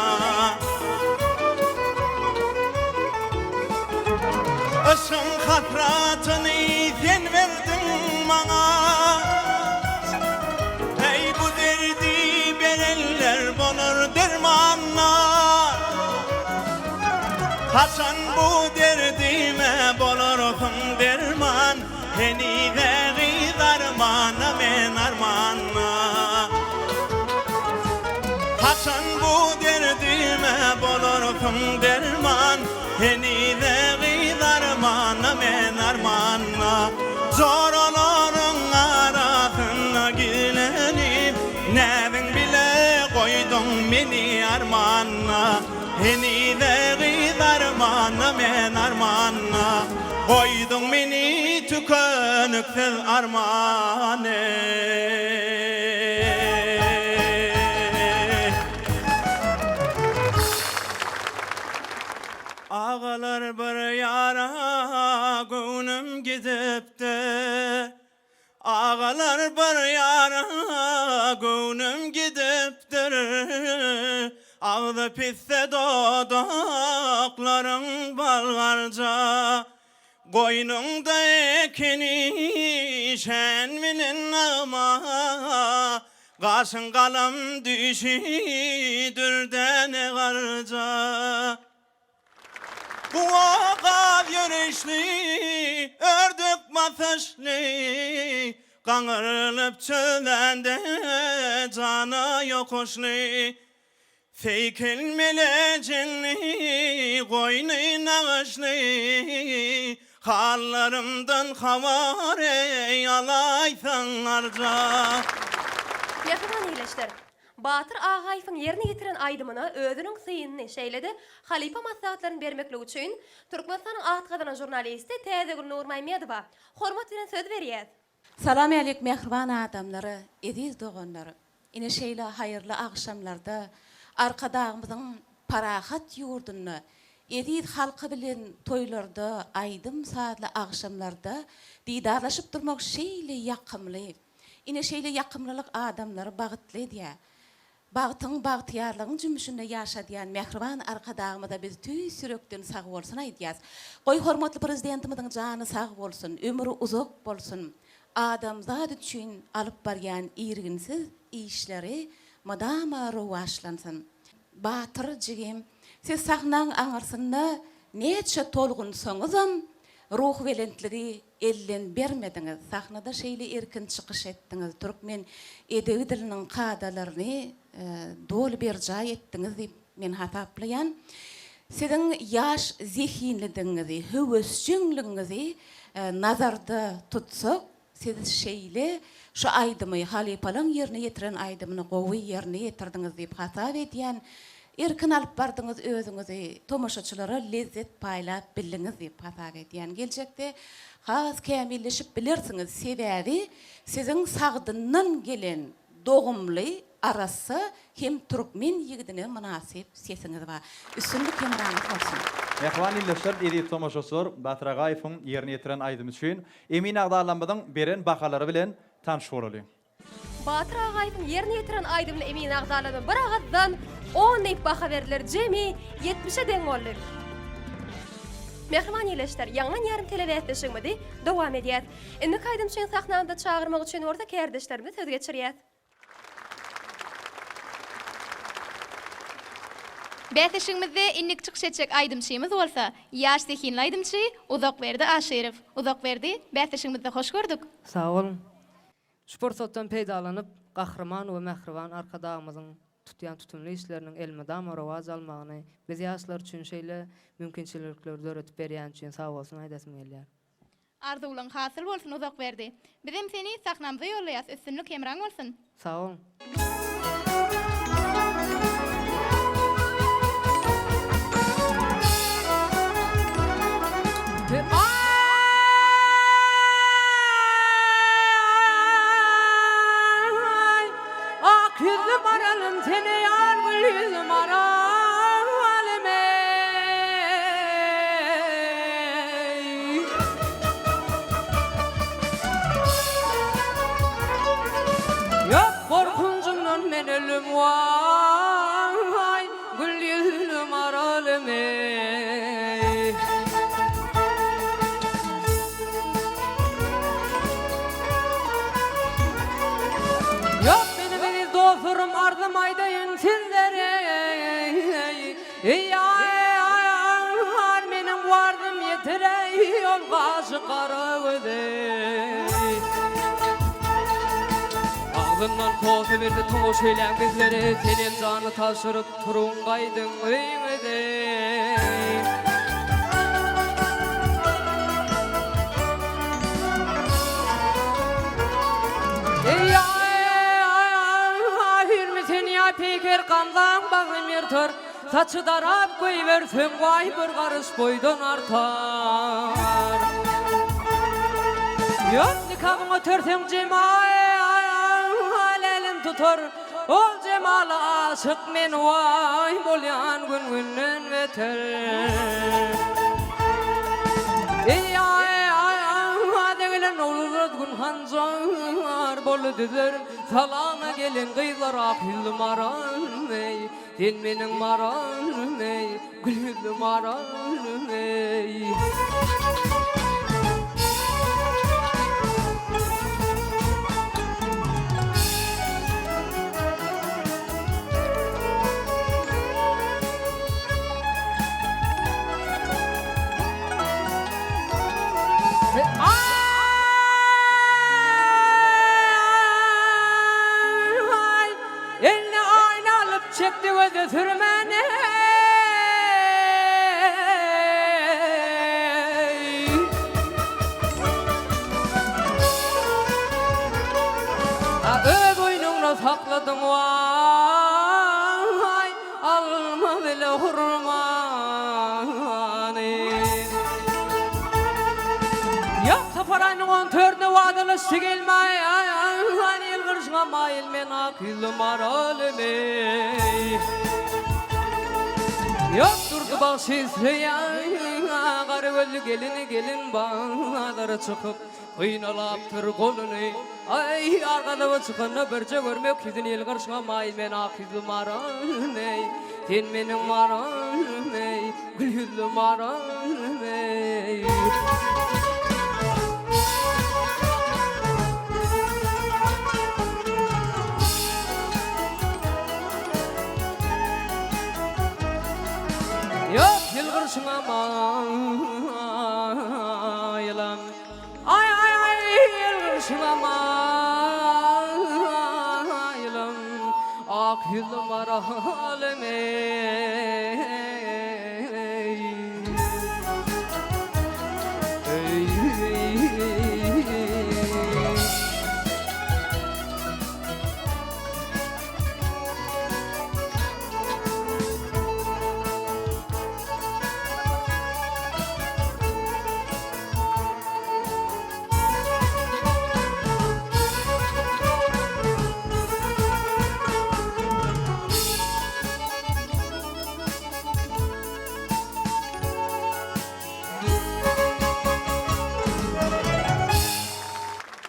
Yşgyň hasratyny sen berdiň maňa. Eý bu derdi berenler bolar dermana. Haçan bu derdime bolarsyň derman, Henize gyzarmana men armana. Haçan bu derdime bolarsyň derman, Henize gyzarmana men armana. Joralaryň arasynda gizlenip, Näziň bile goýduň meni armana. Henize gyzarmana men armana. Goýduň meni tükeniksiz arman eý. Agalar bir ýara göwnüm gidipdir. Agalar bir ýara göwnüm gidipdir. Agzy pisse dodaklaryň balgarja. Goýnuňda ekeni şen bilen nagma. Gaşyň galam düýşi dürdäne garja. Guwa gaz ýörişli, ördek basyşly, Gaňrylyp çözlände jana ýokuşly. Seýkel melejeňli, goýny nagyşly, Hallarymdan habar eý alaýsaň arja. Mähriban ildeşler! Batyr Agaýewiň ýerine ýetiren aýdymyna özüniň synyny, şeýle-de halypa maslahatlaryny bermekligi üçin Türkmenistanyň at gazanan žurnalisti Täzegül Nurmämmedowa hormat bilen söz berýäs. Salam älik mähriban adamlar, eziz doganlar! Ine şeýle haýyrly agşamlarda Arkadagymyzyň parahat ýurdunda, eziz halky bilen toýlarda, aýdym-sazly agşamlarda didarlaşyp durmak şeýle ýakymly. Ine şeýle ýakymlylyk adamlary bagtly edýär. Bagtyň, bagtyýarlygyň jümmüşinde ýaşadýan mähriban Arkadagymyza biz tüýs ýürekden sagbolsun aýdýas. Goý hormatly Prezidentimiziň jany sag bolsun, ömri uzak bolsun, adamzat üçin alyp barýan irginsiz işleri mydama rowaçlansyn. Batyr jigim, siz sahnaň aňyrsynda näçe tolgunsaňyzam ruhubelentligi Elden bermediňiz. Sahnada şeýle erkin çykyş etdiňiz, türkmen edebi diliniň kadalaryny doly berjaý etdiňiz diýip men hasaplaýan. Siziň ýaş zehinlidigiňizi, höwesjeňligiňizi nazarda tutsak, siz şeýle şu aýdymy, halypalaň ýerine ýetiren aýdymyny gowy ýerine ýetirdiňiz diýip hasap edýän. Erkin alyp bardyňyz özüňizi, tomaşaçylara lezzet paýlap bildiňiz diýip hasap edýän. Geljekde has kämilleşip bilersiňiz, sebäbi siziň sagdyndan gelen dogumly, arassa hem türkmen ýigidine mynasyp sesiňiz bar. Üstünlik hemraňyz bolsun! Mähriban ildeşler, eziz tomaşaçylar, Batyr Agaýewiň ýerine ýetiren aýdymy üçin emin agzalarymyzyň beren bahalary bilen tanyş bolalyň. Batyr Agaýewiň ýerine ýetiren aýdymyna emin agzalary bir agyzdan on diýip baha berdiler, jemi ýetmişe deň boldy. Mähriban ildeşler, Ýaňlan ýarym telebäsleşigimizi dowam edýäs. Indiki aýdymçyny sahnamyza çagyrmak üçin bolsa kärdeşlerimize söz geçirýäs. Bäsleşigimizde indiki çykyş etjek aýdymçymyz bolsa, ýaş zehinli aýdymçy Uzakberdi Aşyrow. Uzakberdi, bäsleşigimizde hoş gördük. Sag boluň. Şu pursatdan peýdalanyp, Gahryman we mähriban Arkadagymyzyň tutýan tutumly işleriniň elmydama rowaç almagyny, biz ýaşlar üçin şeýle mümkinçilikleri döredip berýäni üçin sagbolsun aýdasym gelýär. Arzuwlaň hasyl bolsun Uzakberdi. Bizem seni sahnamyza ýollaýas üstünlik hemraň bolsun. Sag boluň. Ak ýüzli maralym sene ýar gül ýüzli maralym eý. Ýok gorkunjymdan men ölüm waý gül ýüzli maralym eý. Ýok meniň eziz dostlarym arzym aýdaýyn sizlere eý. Ol gaşy gara gözi. Agzyndan kofe berdi tomaşa eýläň bizlere Senem jany tabşyryp turuň gaýdyň öýüňize. Eý aý hüýrmi sen ýa peýker gamzaň bagrym ýyrtar. Saçy darap goýberseň waý bir garyş boýdan artar. Ýok nikabyň öterseň jemal elin tutar. Ol jemala aşyk men waý bolýan gün günden beter. Eý aý aý aý gelen nowruz gün hanjar boldy düzlerim. Salama gelen gyzlar ak ýüzli maral eý. Sen meniň maralym eý, gül ýüzli maralym eý. Eline aýna alyp çekdi göze sürmäni. A öz oýnuňda sakladyň waý alma bile hurmany. Ýok sapar aýynyň on dördüne wadalaşdy gelmäý. Ýylgyrşyňa maýyl men ak ýüzli maralym eý. Ýok Durdy bagşy söýen gara gözli gelini gelin bazara çykyp gynalapdyr goluny. Aý ýar gazaba çykanda birje görmek ýüzüni ýylgyrşyňa maýyl men ak ýüzli maralym eý. Sen meniň maralym eý, gül ýüzli maralym eý. Ýok ýylgyrşyňa maýylam. Aý aý aý ýylgyrşyňa maýylam. Ak ýüzli maralym eý.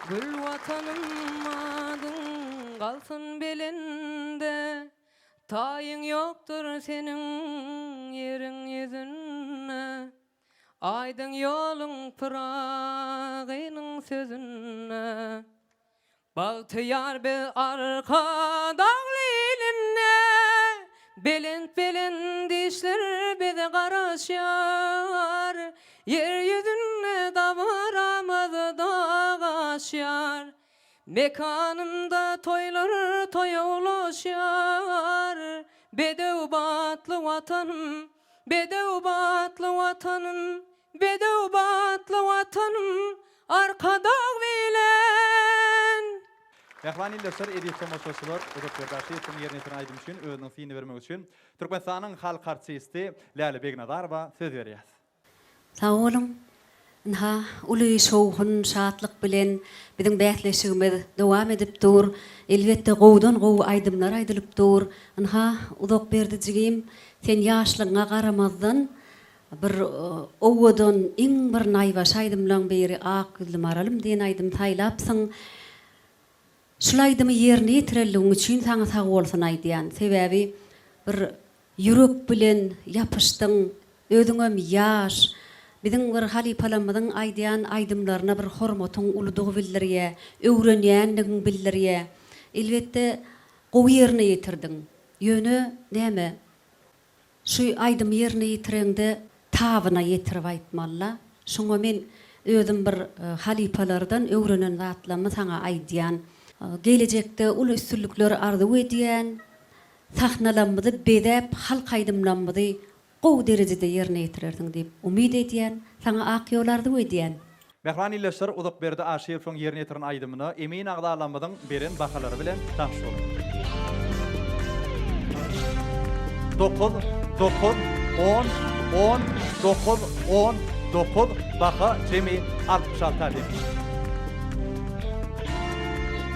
Gül Watanym adyň galsyn belende, Taýyň ýokdur seniň ýeriň ýüzünde. Aýdyň ýoluň Pyragynyň sözünde. Bagtyýar biz Arkadagly ilimde, Belent-belent işler bize garaşýar. Ýer ýüzünde dabaramyz dag aşýar. Mekanynda toýlar toýa ulaşýar. Bedew batly Watanym, bedew batly Watanym, Bedew batly Watanym Arkadag bilen! Mähriban ildeşler, eziz tomaşaçylar, Uzakberdi Aşyrowyň ýerine ýetiren aýdymy üçin özüniň synyny bermek üçin Türkmenistanyň halk artisti Läle Begnazarowa söz berýäs. Sag boluň. Ynha, uly şowhun, şatlyk bilen biziň bäsleşigimiz dowam edip dur. Elbetde, gowudan-gowy aýdymlar aýdylyp dur. Ynha, Uzakberdi jigim, sen ýaşlygyňa garamazdan, Bir owadan iň bir naýbaşy aýdymlaň biri Ak ýüzli maralym diýen aýdymy saýlapsyň. Şul aýdymy ýerine ýetirenligiň üçin saňa sagbolsun aýdýan. Sebäbi bir ýürek bilen ýapyşdyň. Özüňem ýaş. Biziň bir halypalarymyzyň aýdýan aýdymlaryna bir hormatyň uludygy bildirýä. Öwrenýänligiň bildirýä. Elbetde gowy ýerine ýetirdiň. Ýöne näme Şu aýdymy ýerine ýetireňde tabyna ýetirip aýtmalyda. Şoňa men. Özüm bir halypalardan öwrenen zatlarymy saňa aýdýan. Gelejekde uly üstünlikler arzuw edýän. Sahnalarymyzy bezäp halk aýdymlarymyzy gowy derejede ýerine ýetirersiň diýip umyt edýän. Saňa ak ýol arzuw edýän. Mähriban ildeşler Uzukberdi Aşyrowyň ýerine ýetiren aýdymyna emin agzalarymyzyň beren bahalary bilen tanyş boluň. Dokuz, dokuz, on, on, dokuz, on, dokuz, baha jemi 66 deň.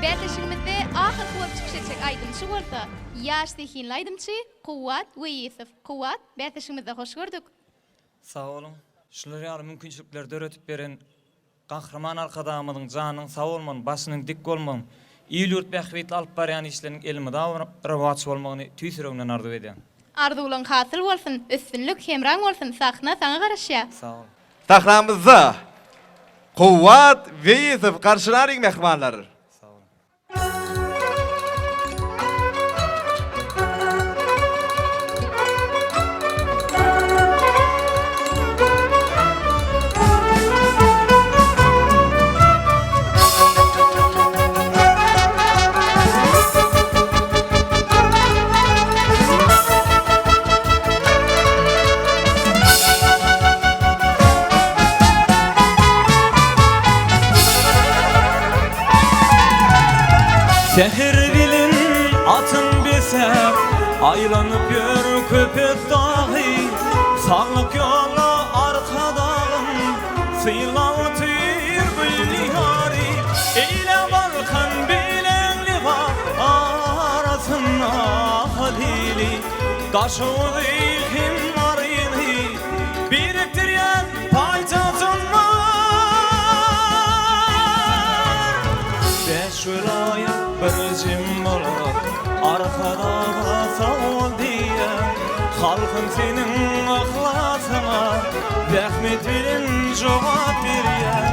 Bäsleşigimizde ahyrky bolup çykyş etjek aýdymçy bolsa, ýaş zehinli aýdymçy Kuwwat Weýisow. Kuwwat, bäsleşigimizde hoş gördük. Sag boluň. Şular ýaly mümkinçilikleri döredip beren Gahryman Arkadagymyzyň janynyň sag bolmagyny, başynyň dik bolmagyny, il-ýurt bähbitli alyp barýan işleriniň elmydama rowaç bolmagyny tüýs ýüregimden arzuw edýän. Arzuwlaň hasyl bolsun, üstünlik hemraň bolsun, sahna saňa garaşýar. Sag bol. Sahnamyzda Kuwwat Weýisow garşylaryň mähribanlar. Säher bilen atyn besäp, Aýlanyp ýör Köpet dagy. Saglyk ýola Arkadagym, Sylap otyr gülli ýary. Eýle Balkan bilen Lebap, Arasynda Halyly. Daşoguzy hem Maryny, Birikdirýän paýtagtym bar. Bäş welaýat bir jem bolar, Arkadaga sag bol diýýär. Halkyň seniň yhlasyňa zähmet bilen jogap berýär.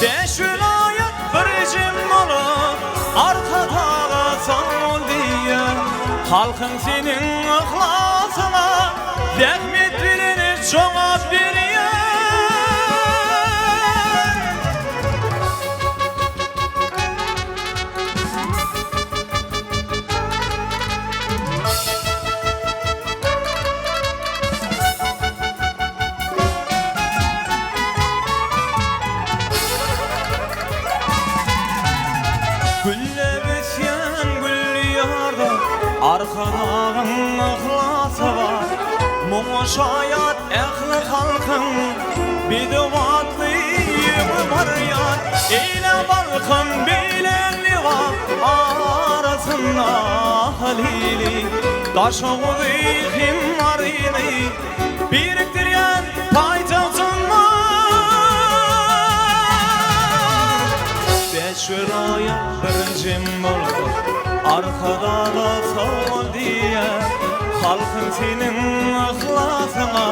Bäş welaýat bir jem bolar, Arkadaga sag bol diýýär. Halkyň seniň yhlasyňa zähmet bilen jogap berýär. Gülläp ösýän gülli ýarda Arkadagyň yhlasy bar. Muňa şaýat ähli halkyň Bedew atly öňe barýar. Eýle Balkan, beýle Lebap Arasynda Halyly, Daşoguzy hem Maryny Birikdirýän paýtagtym bar. Bäş welaýat bir jem bolar, Arkadaga sag bol diýýär. Halkyň seniň yhlasyňa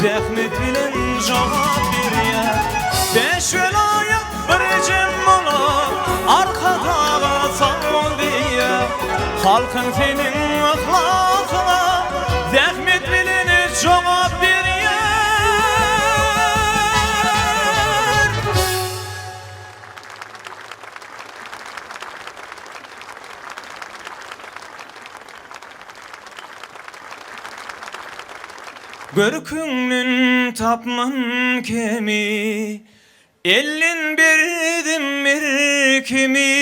zähmet bilen jogap berýär. Bäş welaýat bir jem bolar, Arkadaga sag bol diýýär. Halkyň seniň yhlasyňa zähmet bilen jogap berýär. Görküňden tapman kemi, Elden berdim erkimi.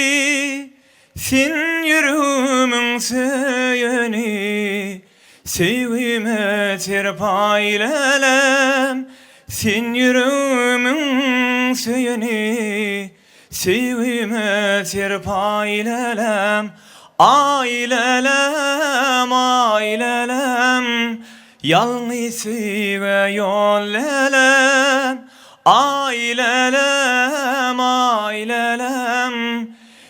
Sen ýüregimiň söýeni, Söýgime serpaý lälem. Sen ýüregimiň söýeni, Söýgime serpaý lälem. Aý lälem, aý lälem, Ýalňyz söýgä ýol lälem. Aý lälem, aý lälem,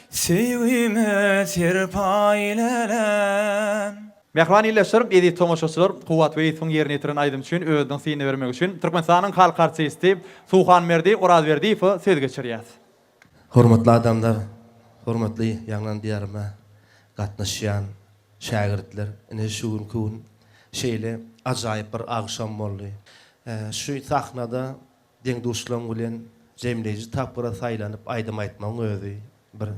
Söýgime serpaý lälem. Mähriban ildeşlerim, eziz tomaşaçylar, Kuwwat Weýisowyň ýerine ýetiren aýdymy üçin özüniň synyny bermegi üçin Türkmenistanyň halk artisti Suhanberdi Orazberdiýewe söz geçirýäs. Hormatly adamlar, hormatly Ýaňlan Diýaryma gatnaşýan şägirtler, ine şu günki gün şeýle ajaýyp bir agşam boldy. Şu sahnada deň-duşlaň bilen. jemleýji tapgyra saýlanyp aýdym aýtmagyň özi bir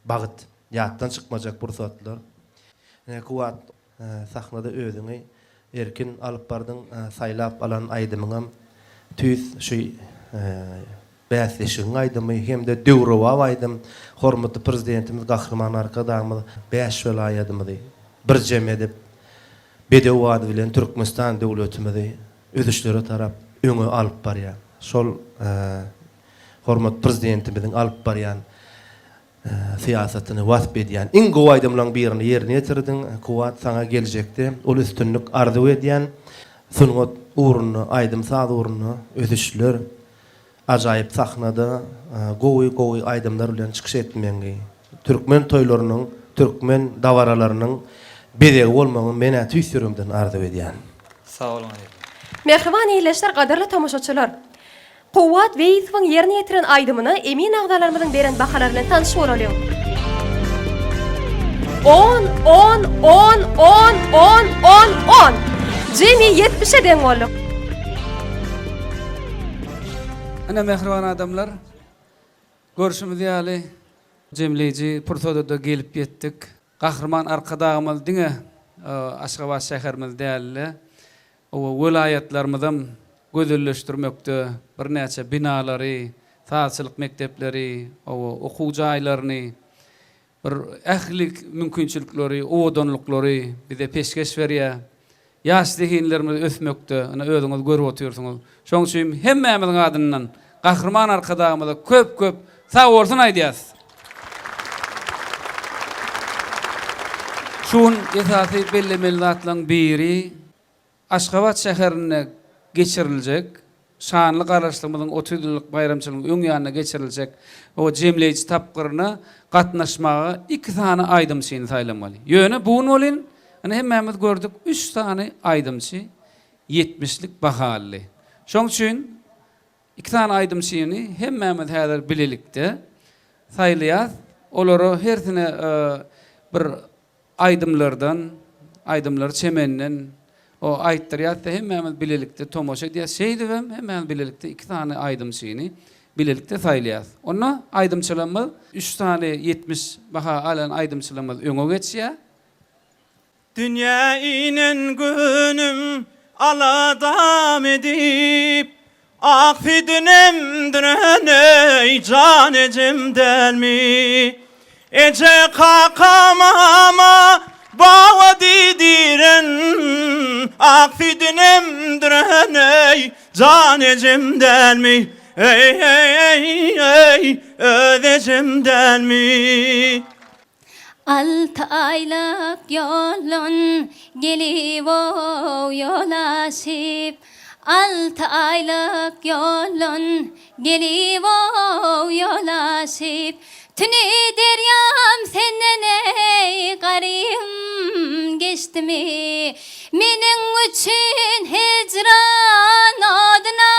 bagt, ýatdan çykmajak pursatlar. Ine, Kuwwat, sahnada özüňi erkin alyp bardyň, saýlap alan aýdymyňam tüýs şu bäsleşigiň aýdymy hem-de döwrebap aýdym. Hormatly Prezidentimiz Gahryman Arkadagymyz bäş welaýadymyzy bir jem edip, bedew bady bilen Türkmenistan döwletimizi ösüşlere tarap öňe alyp barýar. Şol hormatly Prezidentimiziň alyp barýan syýasatyny wasp edýän iň gowy aýdymlaň birini ýerine ýetirdiň Kuwwat saňa geljekde uly üstünlik arzuw edýän sungat ugrunda aýdym saz ugrunda ösüşler ajaýyp sahnada gowy gowy aýdymlar bilen çykyş etmegiňi türkmen toýlarynyň türkmen dabaralarynyň bezegi bolmagyňy menä tüýs ýüregimden arzuw edýän. Sag boluň halypa. Mähriban ildeşler gadyrly tomaşaçylar! Kuwwat Weýisowyň ýerine ýetiren aýdymyna emin agzalarymyzyň beren bahalary bilen tanyş bolalyň. On, on, on, on, on, on, on! Jemi ýetmişe deň boldy. Ine mähriban adamlar, görşümiz ýaly jemleýji pursada-da gelip ýetdik. Gahryman Arkadagymyz diňe Aşgabat şäherimiz däl-de, Oba welaýatlarymyzam gözelleşdirmekde birnäçe binalary, sazçylyk mekdepleri, oba okuw jaýlaryny, bir ähli mümkinçilikleri, owadanlyklary bize peşgeş berýär. Ýaş zehinlerimiz ösmekde, ine özüňiz görüp otyrsyňyz. Şonuň üçin hemmämiziň adyndan Gahryman Arkadagymyza köp-köp sag bolsun aýdýas. Şu gün esasy bellemeli zatlaryň biri, Aşgabat şäherinde geçiriljek şanly Garaşsyzlygymyzyň 30 ýyllyk baýramçylygynyň öň ýanynda geçiriljek o jemleýji tapgyryna gatnaşmaga iki sany aýdymçyny saýlamaly. Ýöne bu gün welin, ine hemmämiz gördük, üç sany aýdymçy ýetmişlik baha aldy. Şoň üçin iki sany aýdymçyny hemmämiz häzir bilelikde saýlaýas. Olara hersine bir aýdymlardan, aýdymlary çemenden o aýtdyrýas-da hemmämiz bilelikde tomaşa edýäs. Şeýdibem hemmämiz bilelikde iki sany aýdymçyny bilelikde saýlaýas. Onda aýdymçylarymyz üç sany 70 baha alan aýdymçylarymyz öňe geçýär. Dünýä inen günüm aladam edip, Ak süýdün emdiren eý jan ejem dälmi? Eje kaka mama baba diýdiren, Ak süýdün emdiren eý jan ejem dälmi? Eý eý eý öz ejem dälmi? Alty aýlyk ýoldan gelip-ow ýol aşyp, Alty aýlyk ýoldan gelip-ow ýol aşyp, Tüni derýam senden eý garym geçdimi? Meniň üçin hijran oduna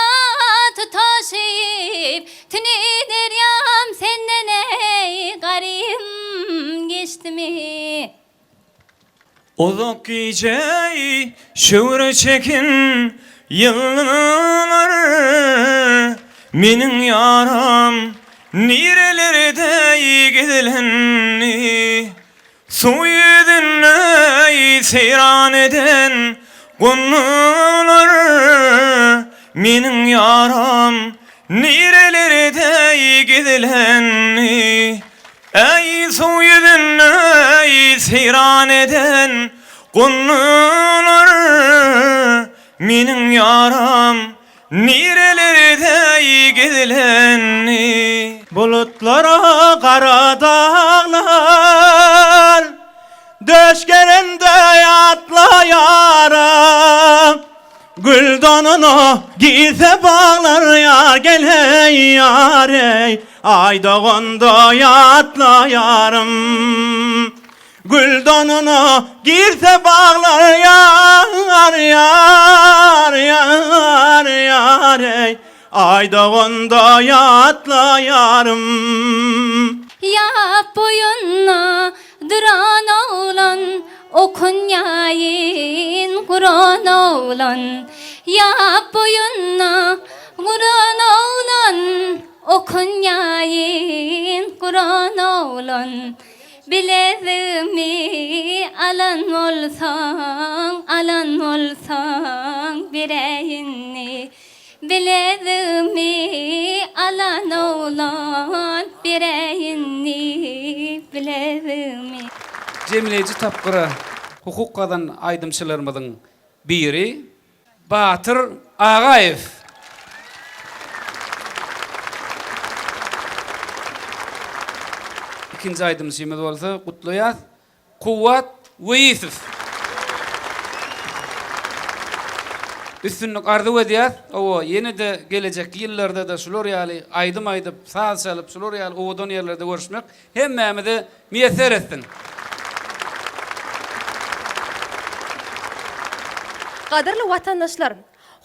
tutaşyp, Tüni derýam senden eý garym geçdimi. Uzak gijeyi şöwre çeken ýyllar Meniň ýaram nirelerde gizlendi Suw ýüzünde seýran eden gunlar Meniň ýaram nirelerde gizlendi? Äý, suw ýüzünde seýran eden gunlar Meniň ýaram Nirelerde gizlendi? Bulutlara gara daglar Döş gerende ýatlaýaram. Gül donuna girse baglar ýar gel-eý, ýar-eý, Aý doganda ýatlaýarym. Gül donuna girse baglar ýar ýar ýar ýar eý Aý doganda ýatlaýarym. Ýap boýunda duran oglan, Okun ýaýyn guran oglan. Ýap boýunda guran oglan. Okun ýaýyn guran oglan, Bilezigimi alan bolsaň, Alan bolsaň beräý indi. Bilezigimi alan oglan, Beräý indi bilezigimi. Jemleýji tapgyra hukuk gazanan aýdymçylarymyzyň biri Batyr Agaýew. Ikinji aýdymçymyz bolsa gutlaýas Kuwwat Weýisow. Üstünlik arzuw edýäs. Hawa, ýene-de gelejekki ýyllarda-da şular ýaly aýdym aýdyp, saz çalyp, şular ýaly owadan ýerlerde görüşmek hemmämize miýesser etsin. Gadyrly watandaşlar!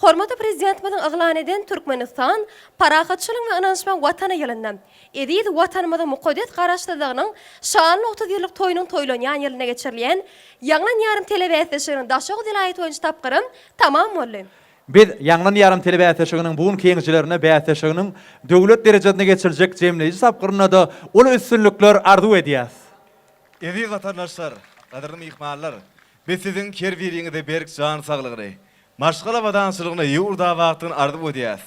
Hormatly Prezidentimiziň yglan eden Türkmenistan, parahatçylygyň we ynanyşmagyň Watany ýylynda, eziz Watanymyzyň mukaddes Garaşsyzlygynyň şanly 30 ýyllyk toýunyň toýlanýan ýylynda geçirilýän Ýaňlan ýarym telebäsleşiginiň Daşoguz welaýaty boýunça tapgyry tamam boldy. Biz Ýaňlan ýarym telebäsleşiginiň bu günki ýeňijilerine bäsleşiginiň döwlet derejesinde geçiriljek jemleýji tapgyrynda-da uly üstünlikler arzuw edýäs. Eziz watandaşlar, gadyrly myhmanlar! Biz siziň her biriňize berk jan saglygyny, maşgala abadançylygyny, ýurt abatlygyny arzuw edýäs.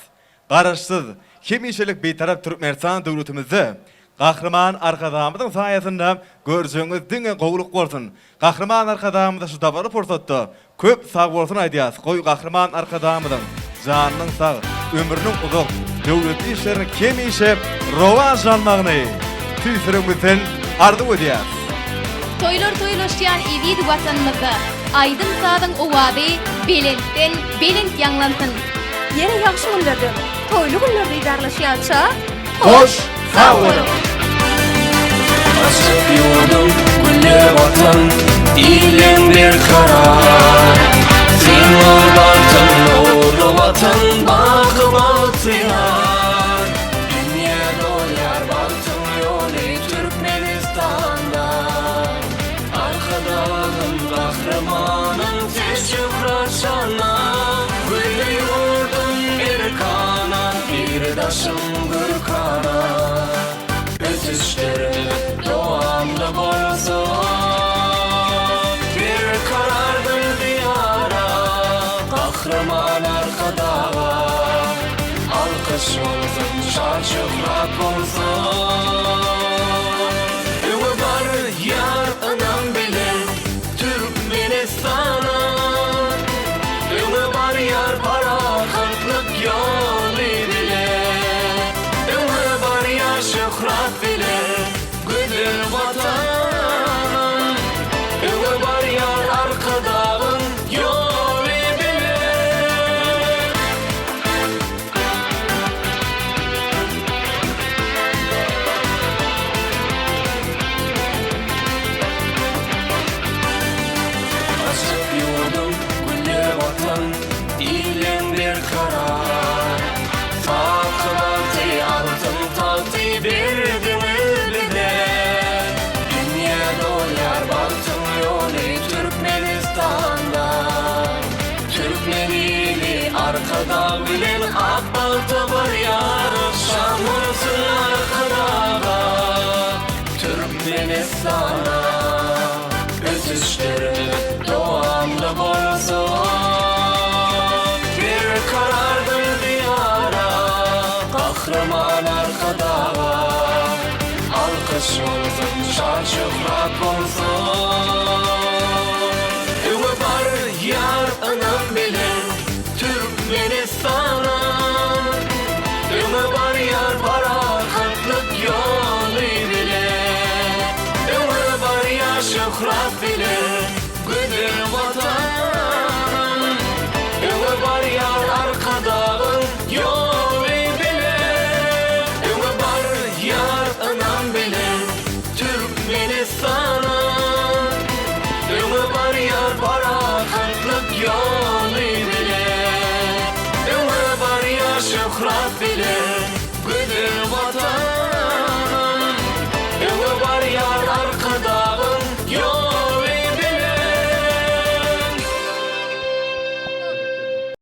Garaşsyz, hemişelik Bitarap Türkmenistan döwletimizde Gahryman Arkadagymyzyň saýasynda görjegiňiz diňe gowulyk bolsun! Gahryman Arkadagymyza şu dabaraly pursatda köp sagbolsun aýdýas, goý Gahryman Arkadagymyzyň janynyň sag, ömrüniň uzak, döwletli işleriniň hemişe rowaç almagyny tüýs ýüregimizden arzuw edýäs! Toýlar toýlaşýan eziz Watanymyzda aýdym-sazyň owazy belentden belent ýaňlansyn! Ýene ýagşy günlerde, toýly günlerde didarlaşýança, Hoş sag boluň! Açyk ýurdum, gülle Watan, Iliň berkarar. Sen bol bagtym, nurly Watan, Baky bagtyýar. Dünýä dolýar bagtyň ýoly Türkmenistanda. Arkadagym Gahrymanyň siz şöhrat şana Güllü ýurdum erkana Bir daşym gürkana Ösüşlerimiz dowamly bolsun Berkarardyr Diýara Gahryman Arkadaga Alkyş bolsun şan-şöhrat bolsun Öňe barýar ynam bilen Türkmenistana Öňe barýar parahatlyk ýoly bilen Öňe barýar şöhrat bilen Gözel Watanym Öňe barýar Arkadagyň ýoly bilen. Açyk ýurdum, gülle Watan, iliň berkarar. Baky bagty, altyn tagty berdiňiz bize. Dünýä dolýar bagtyň ýoly Türkmenistanda. Türkmen ili Arkadag bilen ak bagta barýar Şan bolsun Arkadaga Türkmenistana Ösüşlerimiz dowamly bolsun Berkarardyr Diýara Gahryman Arkadaga Alkyş bolsun şan-şöhrat bolsun Öňe barýar ynam bilen Türkmenistana Öňe barýar parahatlyk ýoly bilen Öňe barýar şöhrat bilen Gözel Watanym Öňe barýar Arkadagyň ýoly bilen Öňe barýar ynam bilen Türkmenistana Öňe barýar parahatlyk ýoly bilen Öňe barýar şöhrat bilen.